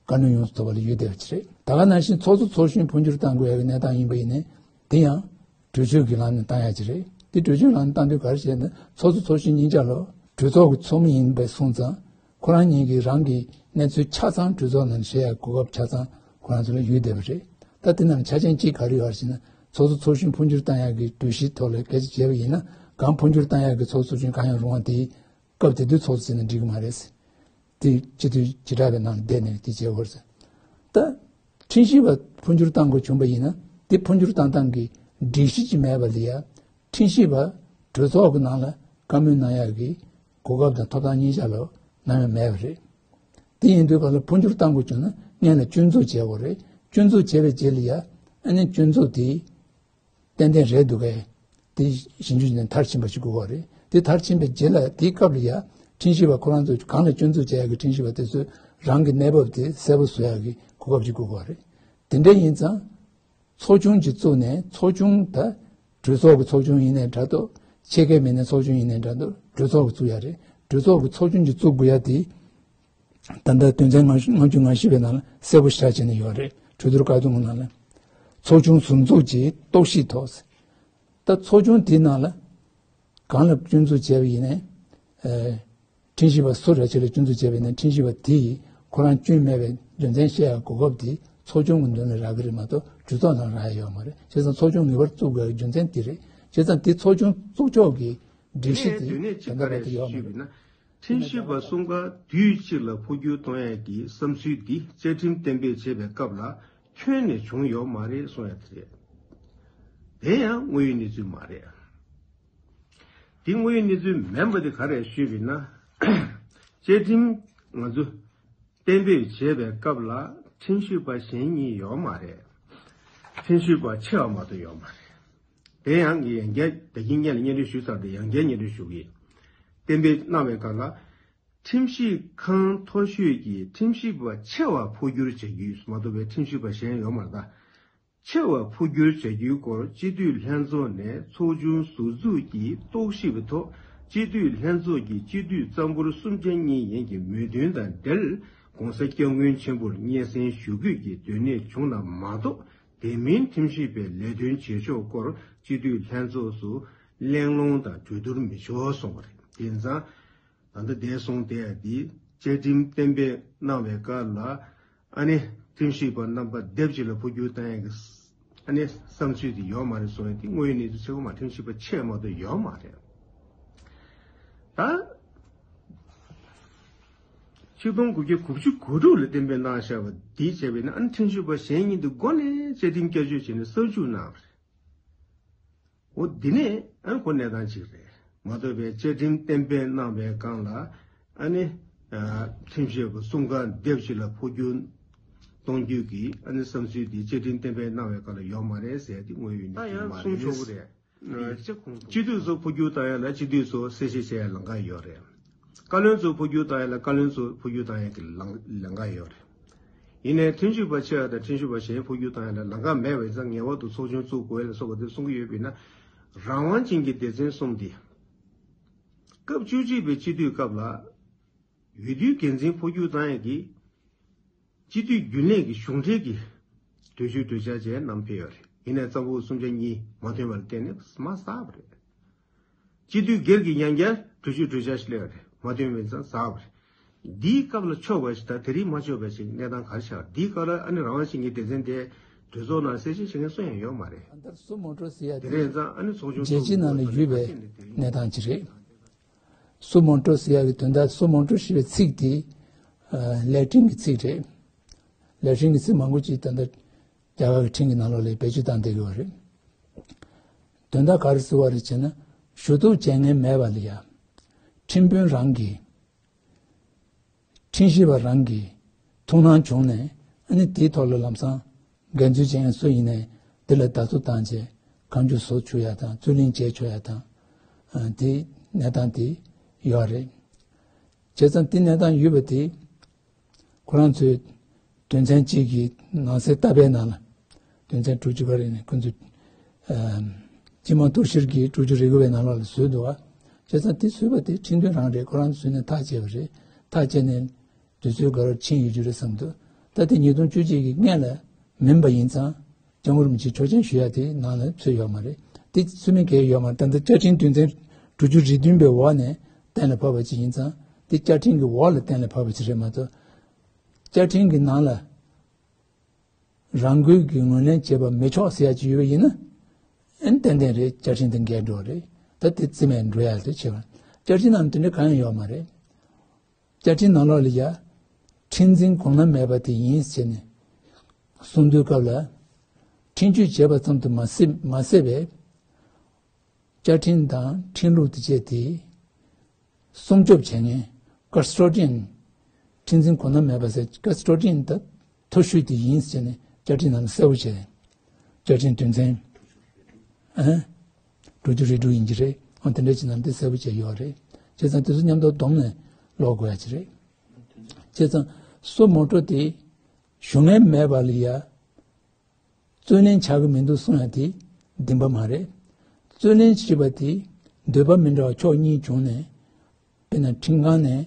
བཀའ་བློན་ཡོངས་སུ་རྫོགས་པ་ལ་ཡོད་བསྡད་པ་ཅིག་རེད། ད་ག་ནང་བཞིན་ཚོགས་གཙོ་ཚོགས་གཞོན་འཕོ་འགྱུར་གཏང་དགོས་ཡ་གི་གནས་སྟངས་ཡིན་པ་ཡིན་ནའི་དེ་ཡང་ གྲོས་ཆོད་ཀྱི་ལམ་ནས་བཏང་ཡག་ཅིག་རེད། དེ་གྲོས་ཆོད་ལམ་ནས་བཏང་དུས་ག་རེ་བྱས་ན། ཚོགས་གཙོ་ཚོགས་གཞོན་གཉིས་ཆ་ལ་གྲོས་ཚོགས་ཀྱི་ཚོགས་མི་ཡིན་པའི་སོང་ཙང་། ཁོ་རང་གཉིས་ཀྱིས་རང་གི་གནས་ཚུལ་ཆ་ཚང་གྲོས་ཚོགས་ནང་བཤད་ཡག་གོ་སྐབས་ཆ་ཚང་ཁོ་རང་ཚོ་ལ་ཡོད་བསྡད་པ་རེད། ད་དེ་ནང་ཆ་རྐྱེན་གཅིག་ག་རེ་ཡོད་ཟེར་ན། ཚོགས་གཙོ་ཚོགས་གཞོན་འཕོ་འགྱུར་བཏང་ཡག་གི་གྲོས་གཞིའི་ཐོག་ལ་སྐད་ཆ་བྱས་པ་ཡིན་ན། གང་འཕོ་འགྱུར་བཏང་ཡག་གི་ཚོགས་གཙོ་ཚོགས་གཞོན་གང་ཡང་རུང་བ་དེའི་སྐབས་དེ་དུས་ཚོགས་གཙོ་བྱས་ན་འགྲིག་གི་མ་རེད། དེ་སྤྱི་འཐུས་བྱེ་བྲག་པའི་ནང་ལ་བསྡད་ནས་དེ་བྱེད་དགོས་རེད། ད་ཁྲིམས་ཞིབ་པ་འཕོ་འགྱུར་བཏང་དགོས་བྱུང་པ་ཡིན་ན། དེ་འཕོ་འགྱུར་བཏང་སྟངས་ཀྱི་སྒྲིག་གཞི་ཅིག་མེད་པ་ལ་ཡ། ཁྲིམས་ཞིབ་པ་གྲོས་ཚོགས་ཀྱི་ནང་ལ་བཀའ་མོལ་གནང་ཡག་གི་གོ་སྐབས་དང་ཐོབ་ཐང་གཉིས་ཆ་ལ་ནམ་ཡང་མེད་པ་རེད། དེ་ཡིན་དུས་ག་ལ་འཕོ་འགྱུར་བཏང་དགོས་བྱུང་ན། སྔོན་ལ་སྐྱོན་འཛུགས་བྱེད་དགོས་རེད། སྐྱོན་འཛུགས་བྱས་པའི་རྗེས་ལ་ཡ། ཨ་ནི་སྐྱོན་འཛུགས་དེ་ཏན་ཏན་རེད་འདུག་གས། དེ་ཞིབ་འཇུག་བྱས་ནས་མཐར་ཕྱིན་པ་ཞིག་དགོས་པ་རེད། དེ་མཐར་ཕྱིན་པའི་རྗེས་ལ། དེའི་སྐབས་ལ་ཡ། ཁྲིམས་ཞིབ་པ་ཁོ་རང་ཚོ་གང་ལ་སྐྱོན་འཛུགས་བྱེད་ཡག་གི་ཁྲིམས་ཞིབ་པ་དེ་ཚོས་རང་གི་གནས་བབ་དེ་གསལ་པོ་བཟོ་ཡག་གི་གོ་སྐབས་ཅིག་དགོས་པ་རེད། དེ་འདྲ་ཡིན་ཙང་། ཚོགས་ཆུང་ཅིག་བཙུགས་ནས། ཚོགས་ཆུང་ད་གྲོས་ཚོགས་ཀྱི་ཚོགས་ཆུང་ཡིན་ནའི་འདྲ་འདུག་ཆེད་མཁས་མི་སྣའི་ཚོགས་ཆུང་ཡིན་ནའི་འདྲ་འདུག་གྲོས་ཚོགས་ཀྱིས་བཙུགས་ཡག་རེད། གྲོས་ཚོགས་ཀྱི་ཚོགས་ཆུང་ཅིག་བཙུགས་དགོས་ཡག་དེ། ད་ལྟ་དོན་ཚན་ལྔ་བཅུ་ང་བཞི་པའི་ནང་ལ་གསལ་པོ་ཞེ་དྲག་བྱས་ནས་ཡོད་རེད། གྲོས་བསྡུར་བཀའ་བསྡུར་གྱི་ནང་ལ། ཚོགས་ཆུང་ཟུར་འཛུགས་ཀྱིས་རྟོག་ཞིབ་ཐོག་ད་ཚོགས་ཆུང་དེའི་ནང་ལ་གང་ལ་སྐྱོན་འཛུགས་བྱས་པ་ཡིན་ནའི། ཨེ། ཁྲིམས་ཞིབ་པ་སུ་རེ་ཆེ་ལ་སྐྱོན་འཛུགས་བྱས་པ་ཡིན་ནའི། ཁྲིམས་ཞིབ་པ་དེ་ཡིས་ཁོ་རང་སྐྱོན་མེད་པའི་རྒྱུ་མཚན་བཤད་ཡག་གོ་སྐབས་དེ་ཚོགས་ཆུང་གི་མདུན་ལ་རག་གི་རེད་མ་གཏོགས། གྲོས་ཚོགས་ནང་རག་ཡག་ཡོད་མ་རེད། བྱས་ཙང་ཚོགས་ཆུང་ངེས་པར་བཙུགས་དགོས་ཡག་རྒྱུ་མཚན་དེ་རེད། བྱས་ཙང་དེ་ཚོགས་ཆུང་བཙུགས་ཕྱོགས་ཀྱི་སྒྲིག་གཞི་དེ་དེ་ནས་ད་ལྟ་བར་དུ་ཡོད་མ་རེད། ཁྲིམས་ཞིབ་པ་གསུམ་ཀ་དུས་གཅིག་ལ་འཕོ་འགྱུར་གཏོང་ཡག་གི་བསམ་ཚུལ་འདི་བཅའ་ཁྲིམས་གཏན་འབེབས་བྱེད་པའི་སྐབས་ལ་ཁྱོན་ནས་བྱུང་ཡོད་མ་རེད་གསུང་ཡག་དེ་རེད། དེ་ཡང་དངོས་ཡོད་གནས་ཚུལ་མ་རེད། དེ་དངོས་ཡོད་གནས་ཚུལ་མིན་པ་དེ་ག་རེ་ཞུས་པ་ཡིན་ན། བཅའ་ཁྲིམས་ང་ཚོ་གཏན་འབེབས་བྱེད་པའི་སྐབས་ལ་ཁྲིམས་ཞིབ་པ་གཞན་གཉིས་ཡོད་མ་རེད། ཁྲིམས་ཞིབ་པ་ཆེ་བ་མ་གཏོགས་ཡོད་མ་རེད། དེ་ཡང་ངས་ཡང་བསྐྱར་ད་གིན་སྔོན་ལ་སྙན་སྒྲོན་ཞུས་ཚར་ཏེ་ཡང་བསྐྱར་སྙན་སྒྲོན་ཞུ་གི་ཡིན། གཏན་འབེབས་གནང་བའི་སྐབས་ལ། ཁྲིམས་ཞིབ་ཁང་མཐོ་ཤོས་ཀྱི་ཁྲིམས་ཞིབ་པ་ཆེ་བ་འཕོ་འགྱུར་བྱ་རྒྱུ་མ་གཏོགས་པའི་ཁྲིམས་ཞིབ་པ་གཞན་ཡོད་མ་རེད་ད། ཆེ་བ་འཕོ་འགྱུར་བྱ་རྒྱུའི་སྐོར་སྤྱི་འཐུས་ལྷན་ཚོགས་ནས་ཚོགས་ཆུང་ཟུར་འཛུགས་ཀྱིས་རྟོག་ཞིབ་པའི་ཐོག་སྤྱི་འཐུས་ལྷན་ཚོགས་ཀྱི་སྤྱི་འཐུས་རྩ་འབོར་གསུམ་ཆ་གཉིས་ཡན་གྱི་མོས་མཐུན་དང་འབྲེལ། ༸གོང་ས་༸སྐྱབས་མགོན་ཆེན་པོར་སྙན་སེང་ཞུ་དགོས་ཀྱི་དོན་གནད་བྱུང་ན་མ་གཏོགས། དེ་མིན་ཁྲིམས་ཞིབ་པའི་ལས་དོན་བྱེད་ཕྱོགས་སྐོར་སྤྱི་འཐུས་ལྷན་ཚོགས་སུ་གླེང་སློང་དང་གྲོས་བསྡུར་མི་ཆོག་གསུངས་པ་རེད། དེ་ཙང་། ད་ལྟ་འདས་སོང་དེ་ཡ་འདི་བཅའ་ཁྲིམས་གཏན་འབེབས་གནང་བའི་སྐབས་ལ། ཨ་ནི་ཁྲིམས་ཞིབ་པ་རྣམ་པ་སྡེབ་གཅིག་ལ་འཕོ་འགྱུར་བཏང་ཡག་གི་ཨ་ནི་བསམ་ཚུལ་དེ་ཡོད་མ་རེད་གསུངས་ཡག་དེ་དངོས་ཡོད་གནས་ཚུལ་གསལ་པོ་མ། ཁྲིམས་ཞིབ་པ་ཆེ་མ་གཏོགས་ཡོད་མ་རེད། ད་ཆིག་སྟོང་དགུ་བརྒྱ་དགུ་བཅུ་གོ་དྲུག་ལ་གཏན་འབེབས་གནང་བཞག་པ་འདི་བྱས་པས་ན། ཨ་ནི་ཁྲིམས་ཞིབ་པ་གཞན་གཉིས་འདི་མགོ་ནས་བཅའ་ཁྲིམས་བསྐྱར་བཅོས་བྱས་ནས་གསར་འཇུག་གནང་བ་རེད། འོ་འདི་ནས་ཨ་ནི་ཁོ་གནས་སྟངས་གཅིག་རེད་མ་གཏོགས་པའི་བཅའ་ཁྲིམས་གཏན་འབེབས་གནང་བའི་སྒང་ལ་ཨ་ནི་ཁྲིམས་ཞིབ་པ་གསུམ་ཀ་སྡེབ་གཅིག་ལ་འཕོ་འགྱུར་གཏོང་རྒྱུ་གི་ཨ་ནི་བསམ་ཚུལ་འདི་བཅའ་ཁྲིམས་གཏན་འབེབས་གནང་བའི་སྒང་ལ་ཡོད་མ་རེད་ཟེར་ཏེ་དངོས་ཡོད་གནས་ཚུལ་མ་རེད། སྤྱི་འཐུས་ཚོ་འཕོ་འགྱུར་བཏང་ཡག་ལ་སྤྱི་འཐུས་ཚོ་གསལ་བཤད་བྱེད་ཡག་ལམ་ཁ་ཡོད་རེད། བཀའ་བློན་ཚོ་འཕོ་འགྱུར་བཏང་ཡག་ལ་བཀའ་བློན་ཚོ་འཕོ་འགྱུར་བཏང་ཡག་གི་ལམ་ལམ་ཁ་ཡོད་རེད། ཡིན་ནའི་ཁྲིམས་ཞིབ་པ་ཆེ་བ་དང་ཁྲིམས་ཞིབ་པ་གཞན་འཕོ་འགྱུར་བཏང་ཡག་ལ་ལམ་ཁ་མེད་པ་ཡིན་ཙང་ངེས་པར་དུ་ཚོགས་ཆུང་བཙུགས་དགོས་ལ་སོགས་པ་དེ་གསུང་གི་ཡོད་པ་ཡིན་ན། རང་དབང་ཅན་གྱི་སྡེ་ཚན་གསུམ་དེ། སྐབས་བཅུ་གཅིག་པའི་སྤྱི་འཐུས་སྐབས་ལ། འོས་བསྡུའི་འགན་འཛིན་འཕོ་འགྱུར་བཏང་ཡག་གི་སྤྱི་འཐུས་རྒྱུན་ལས་ཀྱི་གཞུང་འབྲེལ་གྱི་གྲོས་ཆོད་གྲོས་འཆར་བཅས་བསྣམས་ཕེབས་ཡོད་རེད། ཡིན་ནའི་རྩ་འབོར་གསུམ་ཆ་གཉིས་མ་ཐོན་པ་ལ་བརྟེན་ནས་མར་བསགས་པ་རེད། སྤྱི་འཐུས་སྒེར་གྱི་ཡང་བསྐྱར་གྲོས་ཆོད་གྲོས་འཆར་ཞིག་སླེབས་པ་རེད། མ་ཐོན་པ་ཡིན་ཙང་བསགས་པ་རེད། འདིའི་སྐབས་ལ་ཆོག་པ་ཞིག་དང་དེ་རིང་མ་ཆོག་པ་ཞིག་གནས་སྟངས་ག་རེ་ཆགས། འདིའི་སྐབས་ལ་ཨ་ནི་རང་དབང་ཅན་གྱི་སྡེ་ཚན་དེ་གྲོས་ཚོགས་ནང་གསལ་བཤད་བྱེད་མཁན་སུ་ཡང་ཡོད་མ་རེད། ད་ལྟར་སུ་མོ་ཊ་ཟེར་ཡག་དེ་རེད་ཙང་ཨ་ནི་ཚོགས་ཆུང་རྒྱལ་སྤྱི་ནང་ལ་ཡོད་པའི་གནས་སྟངས་ཅིག་རེད། སུ་མོ་ཊ་ཟེར་ཡག་གི་དོན་དག་སུ་མོ་ཊ་ཞེས་པའི་ཚིག་དེ་ཨ་ལེ་ཊིན་གྱི་ཚིག་རེད། ལེ་ཊིན་གྱི་ཚིག་མང་པོ་ཅིག་ད་ལྟ་རྒྱ་གར་གྱི་ཁྲིམས་ཀྱི་ནང་ལོགས་ལ་བེད་སྤྱོད་བཏང་བསྡད་ཀྱི་ཡོད་རེད། དོན་དག་ག་རེ་ཟེར་བ་རེད་ཅེ་ན། ཞུ་གཏུག་བྱེད་མཁན་མེད་པ་ལ་ཡ། ཁྲིམས་དཔོན་རང་གིས། ཁྲིམས་ཞིབ་པ་རང་གིས་ཐུགས་སྣང་བྱུང་ནས། ཨ་ནི་དེའི་ཐོག་ལ་ལམ་སང་འགན་འཛུལ་བྱེད་མཁན་སུ་ཡིན་ནའི་དེ་ལ་བརྡ་ཐོ་བཏང་བྱས་བཀའ་འགྱུར་བཟོ་ཆོག་ཡག་དང་རྩོད་གླེང་བྱེད་ཆོག་ཡག་དང་། ཨ། དེ་གནས་སྟངས་དེ་ཡོད་རེད། བྱས་ཙང་དེ་གནས་སྟངས་ཡོད་པ་དེ། ཁོ་རང་ཚོའི་དོན་ཚན་གཅིག་གི་ནང་གསེས་ལྟ་བའི་ནང་ལ། དོན་ཚན་དྲུག་ཅུ་ག་རེ་ནས་ཁོ་ཚོས་ཨམ། སྤྱི་དམངས་གཏོར་བཤེར་གྱི་དྲུག་ཅུ་རེ་དགུ་པའི་ནང་ལོགས་ལ་བཟོས་འདུག་བ། བྱས་ཙང་དེ་བཟོས་པ་དེ་ཁྲིམས་དོན་རང་རེད། ཁོ་རང་ཚོས་བཟོས་ནས་ཐག་བཅད་པ་རེད། ཐག་བཅད་ནས་དུས་ཚོད་འགོར་ཕྱིན་ཡོད་རྒྱུ་རེད་བསམ་འདུག་ད་དེ་ཉིས་སྟོང་བཅུ་གཅིག་གི་སྔོན་ལ་མིན་པ་ཡིན་ཙང་། སྐྱབས་མགོན་རིན་པོ་ཆེས་ཆོག་མཆན་ཞུ་ཡག་དེ་ནང་ལ་ཚུད་ཡོད་མ་རེད། དེ་ཚུལ་མིན་གལ་ཡོད་མ་རེད། ད་ལྟ་བཅའ་ཁྲིམས་དོན་ཚན་དྲུག་ཅུ་རེ་བདུན་པའི་འོག་ནས་གཏན་ལ་ཕབ་པ་ཅིག་ཡིན་ཙང་དེ་བཅའ་ཁྲིམས་ཀྱི་འོག་ལ་གཏན་ལ་ཕབ་པ་ཅིག་རེད་མ་གཏོགས། བཅའ་ཁྲིམས་ཀྱི་ནང་ལ་རང་འགུལ་གྱིས་ངོས་ལེན་བྱེད་པ་མི་ཆོག་ཟེར་ཡ་ཅིག་ཡོད་པ་ཡིན་ན། ཨེ་ཏན་ཏན་རེད། བཅའ་ཁྲིམས་དང་འགལ་འགྲོ་རེད། ད་དེ་རྩིས་མེད་འགྲོ་ཡ་དེ་བྱེད་པ། བཅའ་ཁྲིམས་ནང་དེ་འདྲ་གང་ཡང་ཡོད་མ་རེད། བཅའ་ཁྲིམས་ནང་ལོགས་ལ་ཡ། ཁྲིམས་འཛིན་གོང་ན་མེད་པ་དེ་ཡིན་ཟེར་ནས་གསུང་དུས་སྐབས་ལ། ཁྲིམས་གཅོད་བྱས་པ་ཙམ་དུ་མ་ཟད་མ་ཟད་པའི་བཅའ་ཁྲིམས་དང་ཁྲིམས་ལུགས་དེ་བཅས་དེ་སྲུང་སྐྱོབ་བྱེད་མཁན་ཀ་སི་ཊོ་ཌི་ཡན། ཁྲིམས་འཛིན་གོང་ན་མེད་པ་ཟེར་ཀ་སི་ཊོ་ཌི་ཡན་དང་མཐོ་ཤོས་དེ་ཡིན་ཟེར་ནས་བཅའ་ཁྲིམས་ནང་ལ་གསལ་པོ་བྱས། བཅའ་ཁྲིམས་དོན་ཚན། ཨ། དྲུག་ཅུ་རེ་དྲུག་ཡིན་གྱི་རེད། ཨང་དེ་འདྲ་ཅིག་ནང་དེ་གསལ་པོ་བྱས་ཡོད་རེད། བྱས་ཙང་དེ་ཚོ་མཉམ་དུ་བསྡོམས་ནས་ཀློག་དགོས་ཡ་ཅིག་རེད། བྱས་ཙང་སུ་མོ་ཊ་དེ་ཞུ་མཁན་མེད་པ་ལ་ཡ། རྩོད་གླེང་བྱ་གི་མི་འདུག་གསུང་ཡ་དེ་བདེན་པ་མ་རེད། རྩོད་གླེང་བྱེད་པ་དེ་འདོད་པ་མི་འདྲ་བ་ཕྱོགས་གཉིས་བྱུང་ནས། དཔེར་ན་ཁྲིམས་ཁང་ནས་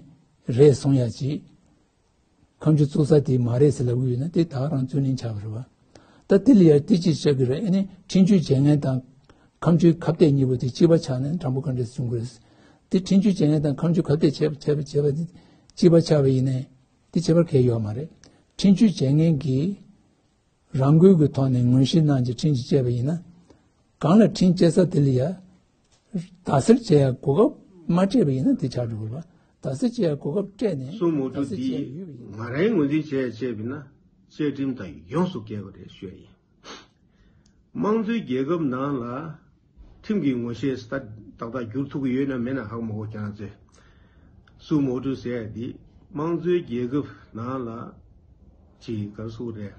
རེད་གསུང་ཡ་ཅིག་ཁ་མཆུ་བཙུགས་ས་དེ་མ་རེད་ཟེར་ལབ་ཀྱི་ཡོད་ན་དེ་ད་རང་རྩོད་གླེང་བྱ་བ་རེད་བ། ད་དེ་ལ་ཡ་དེ་ཅིག་བྱ་གི་རེད། ཨ་ནི་ཁྲིམས་གཅོད་བྱེད་མཁན་དང་ཁ་མཆུའི་ཁ་གཏད་གཉིས་པོ་དེ་གཅིག་པ་ཆགས་ནས་དྲང་པོ་ག་འདྲ་བྱུང་གི་རེད། དེ་ཁྲིམས་གཅོད་བྱེད་མཁན་དང་ཁ་མཆུ་ཁ་གཏད་བྱས་བྱས་པ་བྱས་པ་དེ་གཅིག་པ་ཆགས་པ་ཡིན་ནའི་དེ་བྱེད་པར་གལ་ཡོད་མ་རེད། ཁྲིམས་གཅོད་བྱེད་མཁན་གྱིས་རང་འགུལ་གྱི་ཐོག་ནས་ངོས་བཞེས་གནང་རྗེས་ཁྲིམས་ཀྱིས་བཅད་པ་ཡིན་ན། གང་ལ་ཁྲིམས་བཅད་ས་དེ་ལ་ཡ། དག་སེལ་བྱེད་ཡ་གོ་སྐབས་མ་སྤྲད་པ་ཡིན་ན་དེ་ཆགས་འགྲོ་གི་རེད་པ། དག་སེལ་བྱེད་ཡ་གོ་སྐབས་སྤྲད་ནས་སྲུང་མོ་དག་ཊ་སེལ་བྱེད་ཡ་འདིས་ཡོད་པ་ཡིན་ན། ང་རང་ངོས་འཛིན་བྱས་བྱས་པ་ཡིན་ན་བཅའ་ཁྲིམས་དང་ཡོངས་སུ་འགལ་བ་རེད་ཞུ་ཡ་ཡིན། དམངས་གཙོའི་རྒྱལ་ཁབ་ནང་ལ་ཁྲིམས་ཀྱི་ངོ་ཤེས་ཏག་ཏག་བསྒྱུར་ཐུབ་ཀྱི་ཡོད་ན་མེད་ན་ཧ་གོ་མ་གོ་ཁྱེད་རང་ཚོས། སྲུང་མོ་དག་ཊ་ཟེར་ཡ་འདི་དམངས་གཙོའི་རྒྱལ་ཁབ་ནང་ལ་ཅིག་ག་རེ་ཟེར་དགོས་རེད།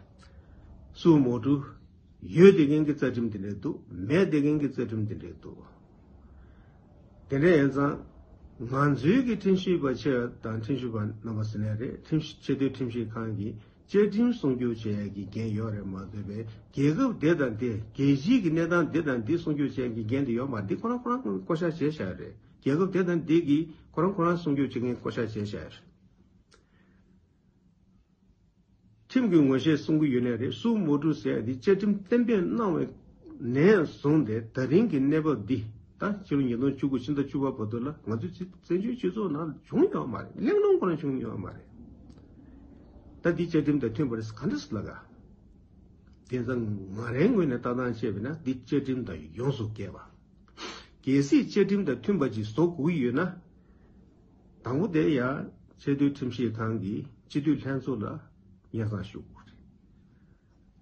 སྲུང་མོ་དག་ཊ་ཡོད་བསྡད་མཁན་གྱི་རྩ་ཁྲིམས་དེ་འདྲས་འདུག་མེད་བསྡད་མཁན་གྱི་རྩ་ཁྲིམས་དེ་འདྲས་འདུག་དེ་འདྲ་ཡིན་ཙང་། ང་ཚོའི་གི་ཁྲིམས་ཞིབ་པ་ཆེ་བ་དང་ཁྲིམས་ཞིབ་པ་རྣམ་པ་ཟེར་ནའི་རེད། ཁྲིམས་ཞིབ་ཆེས་མཐོའི་ཁྲིམས་ཞིབ་ཁང་གིས་བཅའ་ཁྲིམས་སྲུང་སྐྱོབ་བྱེད་ཡག་གི་འགན་ཡོད་རེད་མ་གཏོགས་པའི་རྒྱལ་ཁབ་དེ་དང་དེ་རྒྱལ་སྤྱིའི་གི་གནས་སྟངས་དེ་དང་དེ་སྲུང་སྐྱོབ་བྱེད་ཡག་གི་འགན་དེ་ཡོད་མ་རེད། འདི་ཁོ་རང་ཁོ་རང་བསྐོ་བཞག་བྱས་བཞག་རེད། རྒྱལ་ཁབ་དེ་དང་དེ་གིས་ཁོ་རང་ཁོ་རང་སྲུང་སྐྱོབ་བྱེད་མཁན་བསྐོ་བཞག་བྱས་བཞག་རེད། ཁྲིམས་ཀྱི་ངོ་ཤེས་གསུང་གི་ཡོད་ནའི་རེད། སྲུང་མོ་དག་ཊ་ཟེར་ཡ་འདི་བཅའ་ཁྲིམས་གཏན་འབེབས་གནང་བའི་ནས་བཟུང་སྟེ་ད་རིང་གི་གནས་བབ་འདི་ད་ཕྱི་ལོ་ཉིས་སྟོང་བཅུ་དགུ་ཕྱི་ཟླ་བཅུ་པ་བར་དུ་ལ་ང་ཚོའི་བཙན་བྱོལ་སྤྱི་ཚོགས་ནང་བྱུང་ཡོད་མ་རེད། གླེང་སློང་ཁོ་རང་བྱུང་ཡོད་མ་རེད། ད་འདི་བཅའ་ཁྲིམས་དང་མཐུན་པ་རེད་ག་འདྲ་ཟེར་ལབ་ག་དེ་ཙང་ང་རའི་ངོས་ནས་ལྟ་སྟངས་བྱས་པ་ཡིན་ན་འདི་བཅའ་ཁྲིམས་དང་ཡོངས་སུ་འགལ་བ། གལ་སྲིད་བཅའ་ཁྲིམས་དང་མཐུན་པ་ཅིག་བཟོ་དགོས་ཀྱི་ཡོད་ན། དང་པོ་དེ་ཡང་ཆེས་མཐོའི་ཁྲིམས་ཞིབ་ཁང་གི་སྤྱི་འཐུས་ལྷན་ཚོགས་ལ་སྙན་སེང་ཞུ་དགོས་རེད།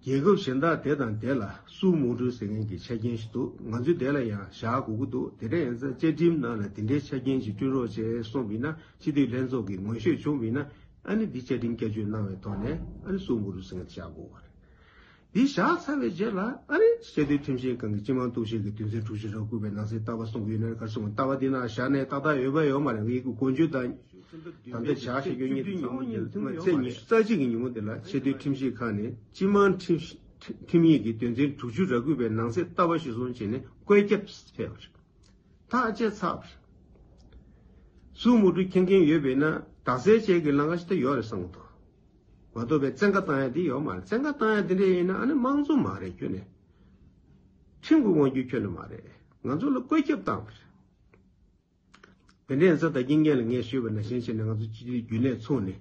རྒྱལ་ཁབ་གཞན་དག་དེ་དང་དེ་ལ་སྲུང་མོ་དག་ཊ་ཟེར་མཁན་གྱི་ཆ་རྐྱེན་ཞིག་འདུག་ང་ཚོས་དེ་ལ་ཡང་བཞག་དགོས་ཀྱི་འདུག་དེ་འདྲ་ཡིན་ཙང་བཅའ་ཁྲིམས་ནང་ལ་དེ་འདྲའི་ཆ་རྐྱེན་ཞིག་བསྐྲུན་རོགས་བྱས་གསུངས་པ་ཡིན་ན་སྤྱི་འཐུས་ལྷན་ཚོགས་ཀྱིས་ངོ་ཤེས་བྱུང་བ་ཡིན་ན་ཨ་ནི་འདི་བཅའ་ཁྲིམས་བསྐྱར་བཅོས་གནང་བའི་ཐོག་ནས་ཨ་ནི་སྲུང་མོ་དག་ཊ་ཟེར་མཁན་དེ་བཞག་དགོས་པ་རེད། འདི་བཞག་ཚར་བའི་རྗེས་ལ་ཨ་རི་ཆེས་མཐོའི་ཁྲིམས་ཞིབ་ཁང་གི་སྤྱི་དམངས་གཏུག་བཤེར་གྱི་དོན་ཚན་དྲུག་ཅུ་རེ་དགུ་པའི་ནང་གསེས་ལྟ་བ་གསུང་གི་ཡོད་ན་ག་རེ་གསུང་ལྟ་བ་འདི་ནང་བཞག་ནས་ཏག་ཏག་ཡོད་པ་ཡོད་མ་རེད། ངེད་ཀྱི་གོ་འཇུག་དང་ད་ལྟ་བཞག་བཞག་རྒྱུ་གཉིས་དེ་ཚང་མ་ཚེས་ཉི་ཤུ་རྩ་གཅིག་གི་ཉིན་མོ་དེ་ལ་ཆེས་མཐོའི་ཁྲིམས་ཞིབ་ཁང་ནས་སྤྱི་དམངས་ཁྲིམས་ཁྲིམས་ཡིག་གི་དོན་ཚན་དྲུག་ཅུ་རེ་དགུ་པའི་ནང་གསེས་ལྟ་བ་གཞིར་བཟུང་བྱས་ནས་བཀོད་ཁྱབ་བྱས་པ་རེད། ཐག་བཅད་ཚར་བ་རེད། སྲུང་མོ་དག་ཊ་མཁྱེན་མཁན་ཡོད་པས་ན་དག་སེལ་བྱེད་ཀྱི་ལམ་ཁ་ཞིག་ད་ཡོད་རེད་བསམ་གྱི་འདུག་མ་གཏོགས་པའི་བཙན་བཀའ་བཏང་ཡ་དེ་ཡོད་མ་རེད། བཙན་བཀའ་བཏང་ཡ་དེ་འདྲ་ཡིན་ན་ཨ་ནི་དམངས་གཙོ་མ་རེད་ཁྱོན་ནས། ཁྲིམས་ཀྱི་དབང་སྒྱུར་ཁྱོན་ནས་མ་རེད། ང་ཚོ་ལ་བཀོད་ཁྱབ་བཏང་བ་རེད། དེ་འདྲ་ཡིན་ཙང་ད་གིན་སྔོན་ལ་ངས་ཞུས་པ་ནང་བཞིན་བྱས་ནས་ང་ཚོ་སྤྱི་འཐུས་རྒྱུན་ལས་ཚུགས་ནས།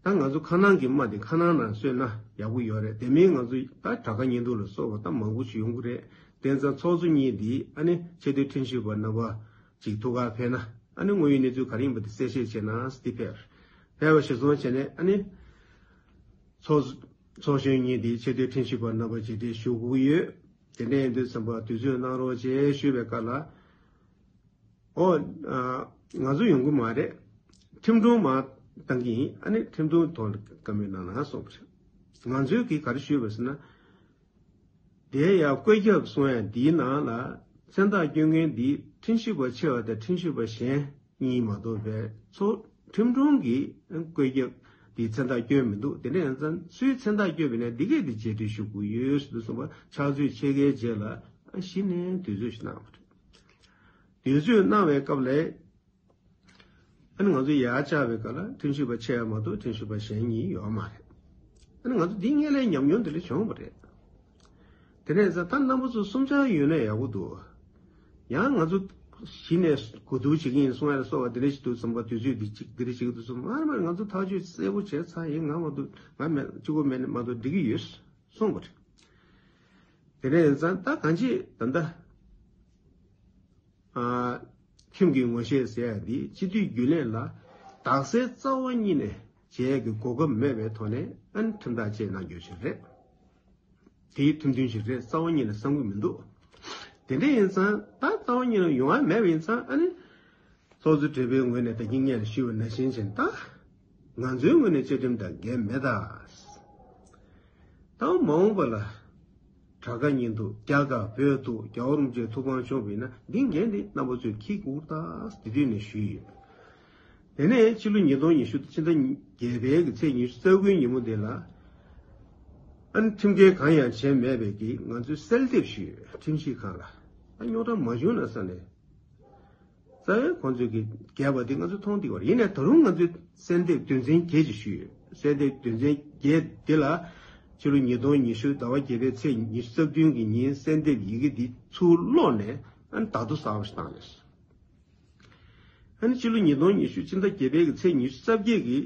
ད་ང་ཚོ་ཁ་ནང་གི་དམག་དེ་ཁ་ནང་ནང་གསོས་ན་ཡག་པོ་ཡོད་རེད། དེ་མིན་ང་ཚོ་ད་དྲག་ཁ་ཉེན་རྟོག་ལ་སོགས་པ་ད་མང་པོ་ཞིག་ཡོང་གི་རེད། དེ་ཙང་ཚོགས་གཙོ་གཉིས་འདི་ཨ་ནི་ཆེས་མཐོའི་ཁྲིམས་ཞིབ་པ་རྣམ་པ་ཅིག་ཐུག་ག་ཕེབས་ན་ཨ་ནི་དངོས་ཡོད་གནས་ཚུལ་ག་རེ་ཡིན་པ་དེ་གསལ་བཤད་བྱས་ན་ཟེར་དེ་ཕེབས། ཕེབས་པ་གཞིར་བཟུང་བྱས་ནས་ཨ་ནི་ཚོགས་ཚོགས་གཞོན་གཉིས་འདི་ཆེས་མཐོའི་ཁྲིམས་ཞིབ་པ་རྣམ་པ་ཅིག་དེ་ཞུ་དགོས་ཀྱི་ཡོད། དེ་འདྲ་ཡིན་དུས་ཙམ་པ་དུས་ཚོད་གནང་རོགས་བྱས་ཞུས་པའི་སྐབས་ལ། ཨོ། ང་ཚོ་ཡོང་གི་མ་རེད། ཁྲིམས་དྲུང་མ་བཏང་གི་ཡིན། ཨ་ནི་ཁྲིམས་དྲུང་ཐོག་ལ་བཀའ་མོལ་གནང་ན་གསུངས་པ་རེད། ང་ཚོས་གིས་ག་རེ་ཞུས་པ་ཟེར་ན། དེ་ཡང་བཀོད་ཁྱབ་གསུང་ཡ་འདིའི་ནང་ལ་མཚན་རྟགས་སྐྱོན་མཁན་འདི་ཁྲིམས་ཞིབ་པ་ཆེ་བ་དང་ཁྲིམས་ཞིབ་པ་གཞན་གཉིས་མ་གཏོགས་པའི་ཚོ་ཁྲིམས་དྲུང་གིས་བཀོད་ཁྱབ་འདིའི་མཚན་རྟགས་སྐྱོན་མི་འདུག་དེ་འདྲ་ཡིན་ཙང་སུའི་མཚན་རྟགས་སྐྱོན་པ་ཡིན་ན་འདི་གས་འདི་རྗེས་དྲན་ཞུ་དགོས་ཡོད་ཟེར་དུས་ཙམ་པ་ཕྱག་ཚོད་ཕྱེད་ཀའི་རྗེས་ལ་གཞི་ནས་དུས་ཚོད་ཞིག་གནང་བ་རེད། དུས་ཚོད་གནང་བའི་སྐབས་ལ། ཨ་ནི་ང་ཚོ་ཡར་བཅར་བའི་སྐབས་ལ་ཁྲིམས་ཞིབ་པ་ཆེ་བ་མ་གཏོགས་ཁྲིམས་ཞིབ་པ་གཞན་གཉིས་ཡོད་མ་རེད། ཨ་ནི་ང་ཚོ་འདི་སྔོན་ལ་ཉམས་མྱོང་འདི་འདྲ་བྱུང་བ་རེད། དེ་ནས་ད་རྣམ་པ་ཚོ་གསུམ་ཆར་ཡོད་ན་ཡག་པོ་འདུག་ཡང་ང་ཚོ་གཞི་ནས་གོ་བསྡུར་བྱེད་ཀྱི་ཡིན་གསུང་ཡ་ལ་སོགས་པ་འདི་འདྲ་ཞིག་འདུག་བསམ་པ་དུས་ཚོད་འདི་གཅིག་འདི་འདྲ་ཞིག་འདུག་བསམ་མར་མར་ང་ཚོ་ཐག་གཅོད་གསལ་པོ་བྱས་ཚར་ཡིན། ང་མ་གཏོགས་ང་མེད་གཅིག་པོ་མེད་ན་མ་གཏོགས་འགྲིག་གི་ཡོད་གསུངས་པ་རེད། དེ་ནས་ཡིན་ཙང་ད་གང་ཅི་ད་ལྟ་ཨ་ཁྲིམས་ཀྱི་ངོ་ཤེས་ཟེར་ཡ་འདི་སྤྱི་འཐུས་རྒྱུན་ལས་ལ་དག་སེལ་རྩ་བ་ཉིད་ནས་བྱེད་ཡས་ཀྱི་གོ་སྐབས་མེད་པའི་ཐོག་ནས་ཨ་ནི་ཁྲིམས་ཐག་བཅད་གནང་རྒྱུ་ཞིག་རེད། དེའི་ཁྲིམས་མཐུན་ཞིག་རེད་རྩ་བ་ཉིད་ནས་བསམ་གྱི་མི་འདུག་དེ་འདྲ་ཡིན་ཙང་ད་རྩ་བ་ཉིད་ནས་ཡོང་བ་མེད་པ་ཡིན་ཙང་ཨ་ནི་ཚོགས་གཙོ་སྦྲེལ་པོའི་ངོས་ནས་ད་གིན་སྔོན་ལ་ཞུས་པ་ནང་བཞིན་བྱས་ད་ང་ཚོའི་ངོས་ནས་བཅའ་ཁྲིམས་དང་འགལ་མེད་ད། ད་མ་འོངས་པ་ལ་དྲག་ཁ་ཉིན་འདུག་རྒྱ་དཀར་བོད་འདུག་རྒྱལ་བ་རིན་པོ་ཆེའི་ཐུགས་དཔང་བྱུང་བ་ཡིན་ན་འདི་འགན་འདི་རྣམ་པ་ཚོས་འཁྱེར་དགོས་ད་འདི་དུས་ནས་ཞུས་ཡོད། དེ་ནས་ཕྱི་ལོ་ཉིས་སྟོང་ཉི་ཤུ་ཕྱི་ཟླ་བརྒྱད་པའི་གི་ཚེས་ཉི་ཤུ་རྩ་དགུའི་ཉིན་མོ་དེ་ལ་ཨ་ནི་ཁྲིམས་འགལ་གང་ཡང་བྱས་མེད་པའི་གི་ང་ཚོས་གསལ་འདེབས་ཞུས་ཡོད་ཁྲིམས་ཞིབ་ཁང་ལ། ཨ་རྙོག་དྲ་མ་བྱུང་ན་བསམ་ནས་རྩ་བའི་ཁོང་ཚོས་གི་འགལ་བ་དེ་ང་ཚོས་མཐོང་བསྡད་ཡོད་རེད། ཡིན་ནའི་ད་རུང་ང་ཚོས་གསལ་འདེབས་དོན་ཚན་བརྒྱད་ཅིག་ཞུས་ཡོད། གསལ་འདེབས་དོན་ཚན་བརྒྱད་དེ་ལ་ཕྱི་ལོ་ཉིས་སྟོང་ཉི་ཤུ་ཟླ་བ་བརྒྱད་པའི་ཚེས་ཉི་ཤུ་རྩ་བདུན་གི་ཉིན་གསལ་འདེབས་ཡི་གེ་འདི་ཚུར་ཀློག་ནས་ཨ་ནི་བརྡ་ཐོ་གསར་པ་ཞིག་བཏང་ནས། ཨ་ནི་ཕྱི་ལོ་ཉིས་སྟོང་ཉི་ཤུ་ཕྱི་ཟླ་བརྒྱད་པའི་གི་ཚེས་ཉི་ཤུ་རྩ་བརྒྱད་ཀྱི་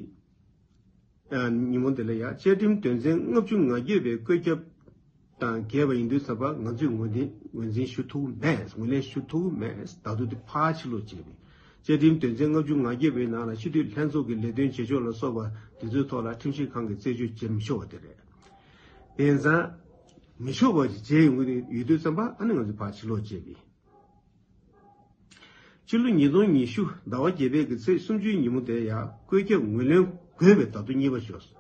ཉིན་མོ་དེ་ལ་ཡང་བཅའ་ཁྲིམས་དོན་ཚན་ལྔ་བཅུ་ང་བརྒྱད་པའི་བཀོད་ཁྱབ་དང་འགལ་བ་ཡིན་དུས་ཙམ་པ་ང་ཚོས་ངོས་འཛིན་ངོས་འཛིན་ཞུ་ཐུབ་མེད། ངོས་ལེན་ཞུ་ཐུབ་མེད། ད་དུང་དེ་ཕར་ཕྱིར་སློག་བྱས་པའི་བཅའ་ཁྲིམས་དོན་ཚན་ལྔ་བཅུ་ང་བརྒྱད་པའི་ནང་ལ་སྤྱི་འཐུས་ལྷན་ཚོགས་ཀྱི་ལས་དོན་བྱེད་ཕྱོགས་ལ་སོགས་པ་དེ་ཚོའི་ཐོག་ལ་ཁྲིམས་ཞིབ་ཁང་གིས་རྩད་གཅོད་བྱེད་མི་ཆོག་པ་དེ་རེད། དེ་ཙང་མི་ཆོག་པ་ཞིག་བྱས་ཡོང་གི་ཡོད་དུས་ཙམ་པ་ཨ་ནི་ང་ཚོས་ཕར་ཕྱིར་སློག་བྱས་པའི། ཕྱི་ལོ་ཉིས་སྟོང་ཉི་ཤུ་ཟླ་བ་བརྒྱད་པའི་གི་ཚེས་སུམ་ཅུའི་ཉིན་མོ་དེར་ཡང་བཀོད་ཁྱབ་ངོས་ལེན་དགོས་པའི་བརྡ་ཐོ་གཉིས་པ་ཤོར་སོང་།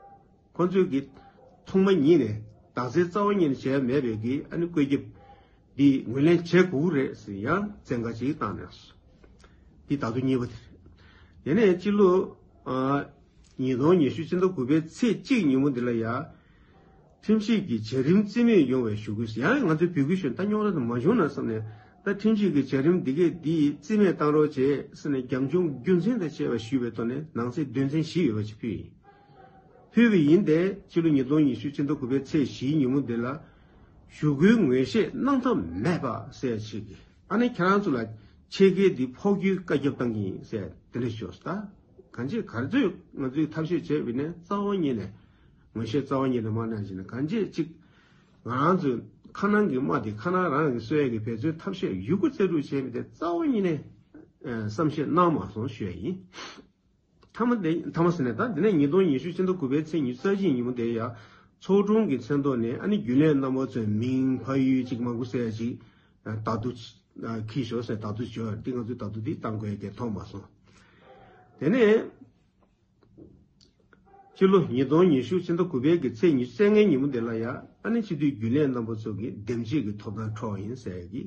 ཁོང་ཚོས་ཀྱིས་ཐོག་མ་ཉིད་ནས་དག་སེལ་རྩ་བ་ཉིད་ནས་བྱས་མེད་པའི་གི་ཨ་ནི་བཀོད་ཁྱབ་འདི་ངོས་ལེན་བྱེད་དགོས་རེད་ཟེར་ཡང་བཙན་བཀའ་ཅིག་བཏང་ནས་སོང་། འདི་བརྡ་ཐོ་གཉིས་པ་དེ་རེད། དེ་ནས་ཕྱི་ལོ་ཨ་ཉིས་སྟོང་ཉི་ཤུ་ཕྱི་ཟླ་དགུ་པའི་ཚེས་གཅིག་ཉིན་མོ་འདི་ལ་ཡང་ཁྲིམས་ཞིབ་ཀྱི་བྱ་རིམ་རྩིས་མེད་ཡོང་བའི་ཞུ་སྐུལ། ཡང་ང་ཚོས་འབོད་སྐུལ་ཞུས་ད་རྙོག་དྲ་དེ་མ་བྱུང་ན་བསམ་ནས་ད་ཁྲིམས་ཞིབ་ཀྱི་བྱ་རིམ་འདི་གས་འདི་རྩིས་མེད་བཏང་རོགས་བྱེད་ཟེར་ནས་རྒྱབ་ལྗོངས་རྒྱུ་མཚན་དང་བཅས་པ་ཞུས་པའི་ཐོག་ནས་ནང་གསེས་དོན་ཚན་བཞི་ཡོད་པ་ཞིག་ཕུལ་ཡིན། ཕུལ་བ་ཡིན་ཏེ་ཕྱི་ལོ་ཉིས་སྟོང་ཉི་ཤུ་ཕྱི་ཟླ་དགུ་པའི་ཚེས་བཞིའི་ཉིན་མོ་འདི་ལ་ཞུ་སྐུལ་ངོས་བཞེས་གནང་ཐབས་མེད་པ་ཟེར་ཡ་ཞིག་གིས་ཨ་ནི་ཁྱེད་རང་ཚོ་ལ་ཆེད་བསྐྱེད་འདི་ཕོག་རྒྱུའི་བཀའ་ཁྱབ་བཏང་གི་ཡིན་ཟེར་དེ་འདྲ་ཤོད་ད། གང་ཅི་ག་ཚོད་ང་ཚོས་ཐབས་ཤེས་བྱས་པ་ཡིན་ན་རྩ་བ་ཉིད་ནས་ངོས་བཞེས་རྩ་བ་ཉིད་ནས་མ་གནང་བཞིན་ན་གང་ཅི་གཅིག་ང་རང་ཚོའི་ཁ་ནང་གི་རྨ་དེ་ཁ་ནང་རང་གིས་གསོ་ཡས་ཀྱི་འབད་བརྩོན་ཐབས་ཤེས་ཡོད་རྒུ་རྩལ་སྤྲུགས་བྱས་པ་དེ་རྩ་བ་ཉིད་ནས་བསམ་ཤེས་གནང་མ་སོང་ཞུ་ཡ་ཡིན། མཐའ་མ་དེ་མཐའ་མ་ཟེར་ནས་ད་འདི་ནས་ཉིས་སྟོང་ཉི་ཤུ་ཕྱི་ཟླ་དགུ་པའི་ཚེས་ཉི་ཤུ་རྩ་གཅིག་ཉིན་མོ་དེ་ཡང་ཚོགས་དྲུང་གི་མཚན་ཐོག་ནས་ཨ་ནི་རྒྱུན་ལས་རྣམ་པ་ཚོའི་མིང་ཕ་ཡུལ་གཅིག་མང་པོ་ཟེར་ཡ་ཅིག་བརྡ་ཐོ་འཁྱེར་ཤོག་ཟེར་བརྡ་ཐོ་བྱོས་ཏེ་ང་ཚོས་བརྡ་ཐོ་འདི་བཏང་དགོས་ཀྱི་མཐོང་མ་སོང་། དེ་ནས་ཕྱི་ལོ་ཉིས་སྟོང་ཉི་ཤུ་ཕྱི་ཟླ་དགུ་པའི་གི་ཚེས་ཉི་ཤུ་རྩ་ལྔའི་ཉིན་མོ་དེ་ལ་ཡང་ཨ་ནི་སྤྱི་འཐུས་རྒྱུན་ལས་རྣམ་པ་ཚོ་གིས་འདེམས་བྱེད་ཀྱི་ཐོབ་ཐང་འཕྲོག་ཡིན་ཟེར་ཡ་གི་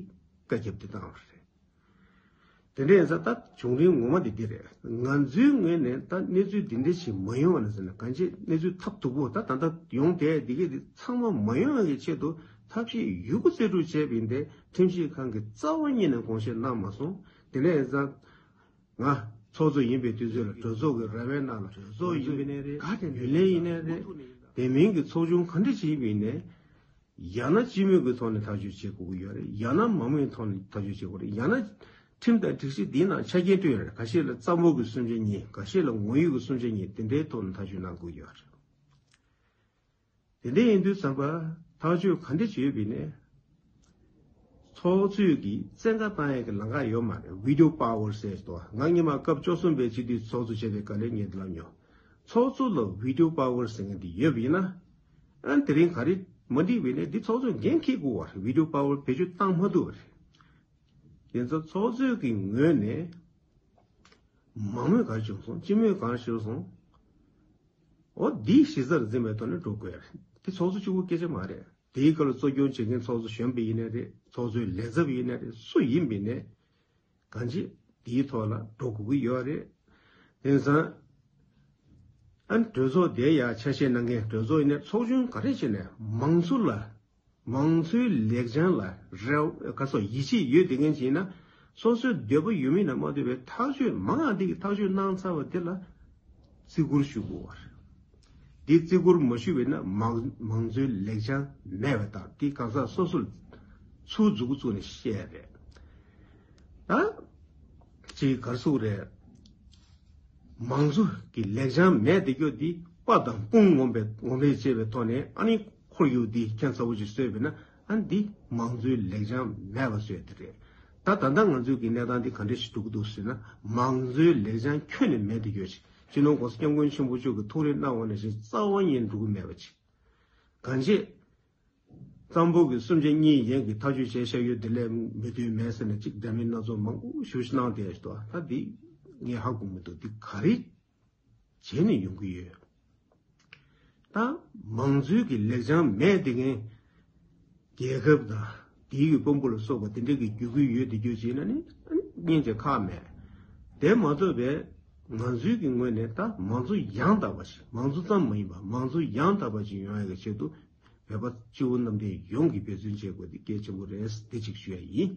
བཀའ་ཁྱབ་འདི་བཏང་བ་རེད། དེ་འདྲ་ཡིན་ཙང་ད་བྱུང་རིམ་ངོ་མ་དེ་འདི་རེད། ང་ཚོའི་ངོས་ནས་ད་གནས་ཚུལ་འདི་འདྲ་ཞིག་མ་ཡོང་བ་ན་ཟེར་ན་གང་ཅི་གནས་ཚུལ་ཐབས་སྡུག་པོ་ད་ད་ལྟ་ཡོང་བསྡད་འདི་གས་འདི་ཚང་མ་མ་ཡོང་བའི་ཆེད་དུ་ཐབས་ཤེས་ཡོད་རྒུ་རྩལ་སྤྲུགས་བྱས་པ་ཡིན་ཏེ་ཁྲིམས་ཞིབ་ཁང་གིས་རྩ་བ་ཉིད་ནས་དགོངས་བཞེས་གནང་མ་སོང་། དེ་འདྲ་ཡིན་ཙང་ང་ཚོགས་གཙོ་ཡིན་པའི་དུས་ཚོད་ལ་གྲོས་ཚོགས་ཀྱི་ར་བའི་ནང་ལ་གྲོས་ཚོགས་ཡིན་པའི་ནས་རེད། ག་དེ་ཡུལ་ལས་ཡིན་ནས་རེད། དེ་མིན་གྱི་ཚོགས་ཆུང་ག་འདྲ་ཞིག་ཡིན་པའི་ནས། ཡང་ན་སྤྱི་མོས་ཀྱི་ཐོག་ནས་ཐག་གཅོད་བྱེད་དགོས་ཀྱི་ཡོད་རེད། ཡང་ན་མང་མོས་ཐོག་ནས་ཐག་གཅོད་བྱེད་དགོས་རེད། ཡང་ན་ཁྲིམས་དང་སྒྲིག་གཞི་འདིའི་ནང་ཆ་རྐྱེན་བསྐྲུན་ཡོད་རེད། ཁ་ཤས་ལ་རྩ་འབོར་གྱི་སུམ་ཆ་གཉིས། ཁ་ཤས་ལ་ངོ་ཡོད་ཀྱི་སུམ་ཆ་གཉིས། དེ་འདྲའི་ཐོག་ནས་ཐག་གཅོད་གནང་དགོས་ཀྱི་ཡོད་རེད། དེ་འདྲ་ཡིན་དུས་ཙམ་པ་ཐག་གཅོད་ག་འདྲ་བྱེད་པའི་ནས། ཚོགས་གཙོས་ཀྱིས་བཙན་བཀའ་བཏང་ཡས་ཀྱི་ལམ་ཁ་ཡོད་མ་རེད། ཝི་ཊོ་པ་ཝར་ཟེར་ཏོ། ང་སྔོན་མ་སྐབས་བཅུ་གསུམ་པའི་སྤྱི་འཐུས་ཚོགས་གཙོ་བྱས་པའི་སྐབས་ལ་ངས་འདི་ལབ་མྱོང་། ཚོགས་གཙོ་ལ་ཝི་ཊོ་པ་ཝར་ཟེར་མཁན་འདི་ཡོད་པ་ཡིན་ན། ཨ་དེ་རིང་ག་རེ་མ་འགྲིག་པ་ཡིན་ན་འདི་ཚོགས་གཙོས་འགན་འཁྱེར་དགོས་པ་རེད། ཝི་ཊོ་པ་ཝར་བེད་སྤྱོད་བཏང་མ་ཐུབ་པ་རེད། དེ་ཚོ་ཚོགས་གཙོས་ཀྱི་ངོས་ནས་མང་མོས་ག་རེ་བྱུང་སོང་། སྤྱི་མོས་ག་རེ་ཤོར་སོང་། འོ་འདི་གཞི་རྩར་འཛིན་པའི་ཐོག་ནས་འགྲོ་དགོས་རེད། འདི་ཚོགས་གཙོ་གཅིག་པུ་སྐད་ཆ་མ་རེད། དེའི་སྐབས་ལ་གཙོ་སྐྱོང་བྱེད་མཁན་ཚོགས་གཙོ་གཞོན་པ་ཡིན་ནའི་རེད། ཚོགས་གཙོའི་ལས་ཚབ་ཡིན་ནའི་རེད། སུ་ཡིན་པ་ཡིན་ནའི། གང་ཅི་དེའི་ཐོག་ལ་འགྲོ་དགོས་ཀྱི་ཡོད་རེད། དེང་སང་ཨ་ནི་གྲོས་ཚོགས་དེ་ཡང་ཆ་ཤས་གནང་མཁན་གྲོས་ཚོགས་ཡིན་ནའི་ཚོགས་ཆུང་ག་རེ་བྱས་ནས་མང་གཙོ་ལ་མང་གཙོའི་ལེགས་བྱང་ལ་རེ་བ་ག་སོགས་ཡིད་ཆེས་ཡོད་བསྡད་མཁན་ཅིག་ཡིན་ན་སོ་སོའི་འདོད་པ་ཡོད་མིན་ན་མ་ལྟོས་པའི་ཐག་གཅོད་མང་ང་དེ་གི་ཐག་གཅོད་གནང་ཚར་བ་དེ་ལ་བརྩི་བཀུར་ཞུ་དགོས་པ་རེད། འདི་བརྩི་བཀུར་མ་ཞུས་པས་ན་མང་མང་གཙོའི་ལེགས་བྱང་མེད་པ་དང་། འདི་གང་ཟག་སོ་སོར་ཚུར་མཛུབ་གུ་བཙུགས་ནས་བཤད་ཡ་རེད། ད་ཅིག་ག་རེ་ཟེར་དགོས་རེད། མང་གཙོ་གི་ལེགས་བྱང་མེད་དེ་སྐྱོ་འདི་དཔའ་དང་དཔུང་ངོམ་པའི་ངོམ་པས་བྱས་པའི་ཐོག་ནས། ཨ་ནི་ཁོར་ཡུག་འདི་ཁྱད་མཚར་པོ་ཅིག་བཟོས་པས་ན། ཨ་ནི་འདི་མང་གཙོའི་ལེགས་བྱང་མེད་པ་བཟོས་དེ་རེད། ད་ད་ལྟ་ང་ཚོའི་གི་གནས་སྟངས་འདི་ག་འདྲ་ཞིག་འགྲོ་གི་འདུག་ཟེར་ན། མང་གཙོའི་ལེགས་བྱང་ཁྱོན་ནས་མེད་དེ་སྐྱོ་ཅིག། སྤྱི་ནོར་༸གོང་ས་༸སྐྱབས་མགོན་ཆེན་པོ་མཆོག་གིས་ཐུགས་རེ་གནང་བ་ནང་བཞིན་རྩ་བ་ཉིད་འགྲོ་གི་མེད་པ་ཅིག། གང་ཅི། གཙང་པོ་གི་སུམ་ཆ་གཉིས་ཡན་གྱི་ཐག་གཅོད་བྱས་བཞག་ཡོད། དེ་ལས་མི་མཐུན་མེད་ཟེར་ནས་ཅིག་འདྲ་མིན་སྣ་ཚོགས་མང་པོ་ཞུ་ཞུ་གནང་བསྡད་ཡོད་དོ། ད་འདི་ངས་ཧ་གོ་མི་འདུག། འདི་ག་རེ་བྱས་ནས་ཡོང་གི་ཡོད། ད་མང་གཙོའི་གི་ལེགས་བྱང་མེད་དེ་ངས་རྒྱལ་ཁབ་དང་དེའི་གི་དཔོན་པོ་ལ་སོགས་པ་དེ་འདྲ་གི་རྒྱུད་སྐུལ་ཡོད་དེ་སྐྱོ་བྱས་ན་ནི་སྙིང་རྗེ་ཁག་མེད། དེ་མ་གཏོགས་པའི་ང་ཚོའི་གི་ངོས་ནས་ད་མང་གཙོ་ཡང་དག་པ་ཞིག། མང་གཙོ་ཙམ་མ་ཡིན་པ་མང་གཙོ་ཡང་དག་པ་ཞིག་ཡོང་ཡ་གི་ཆེད་དུ། བོད་པ་སྤྱི་བོ་གནམ་བསྟན་ཡོངས་ཀྱིས་འབད་བརྩོན་བྱེད་དགོས་དེ་གལ་ཆེན་པོ་རེད། འདི་གཅིག་ཞུ་ཡ་ཡིན།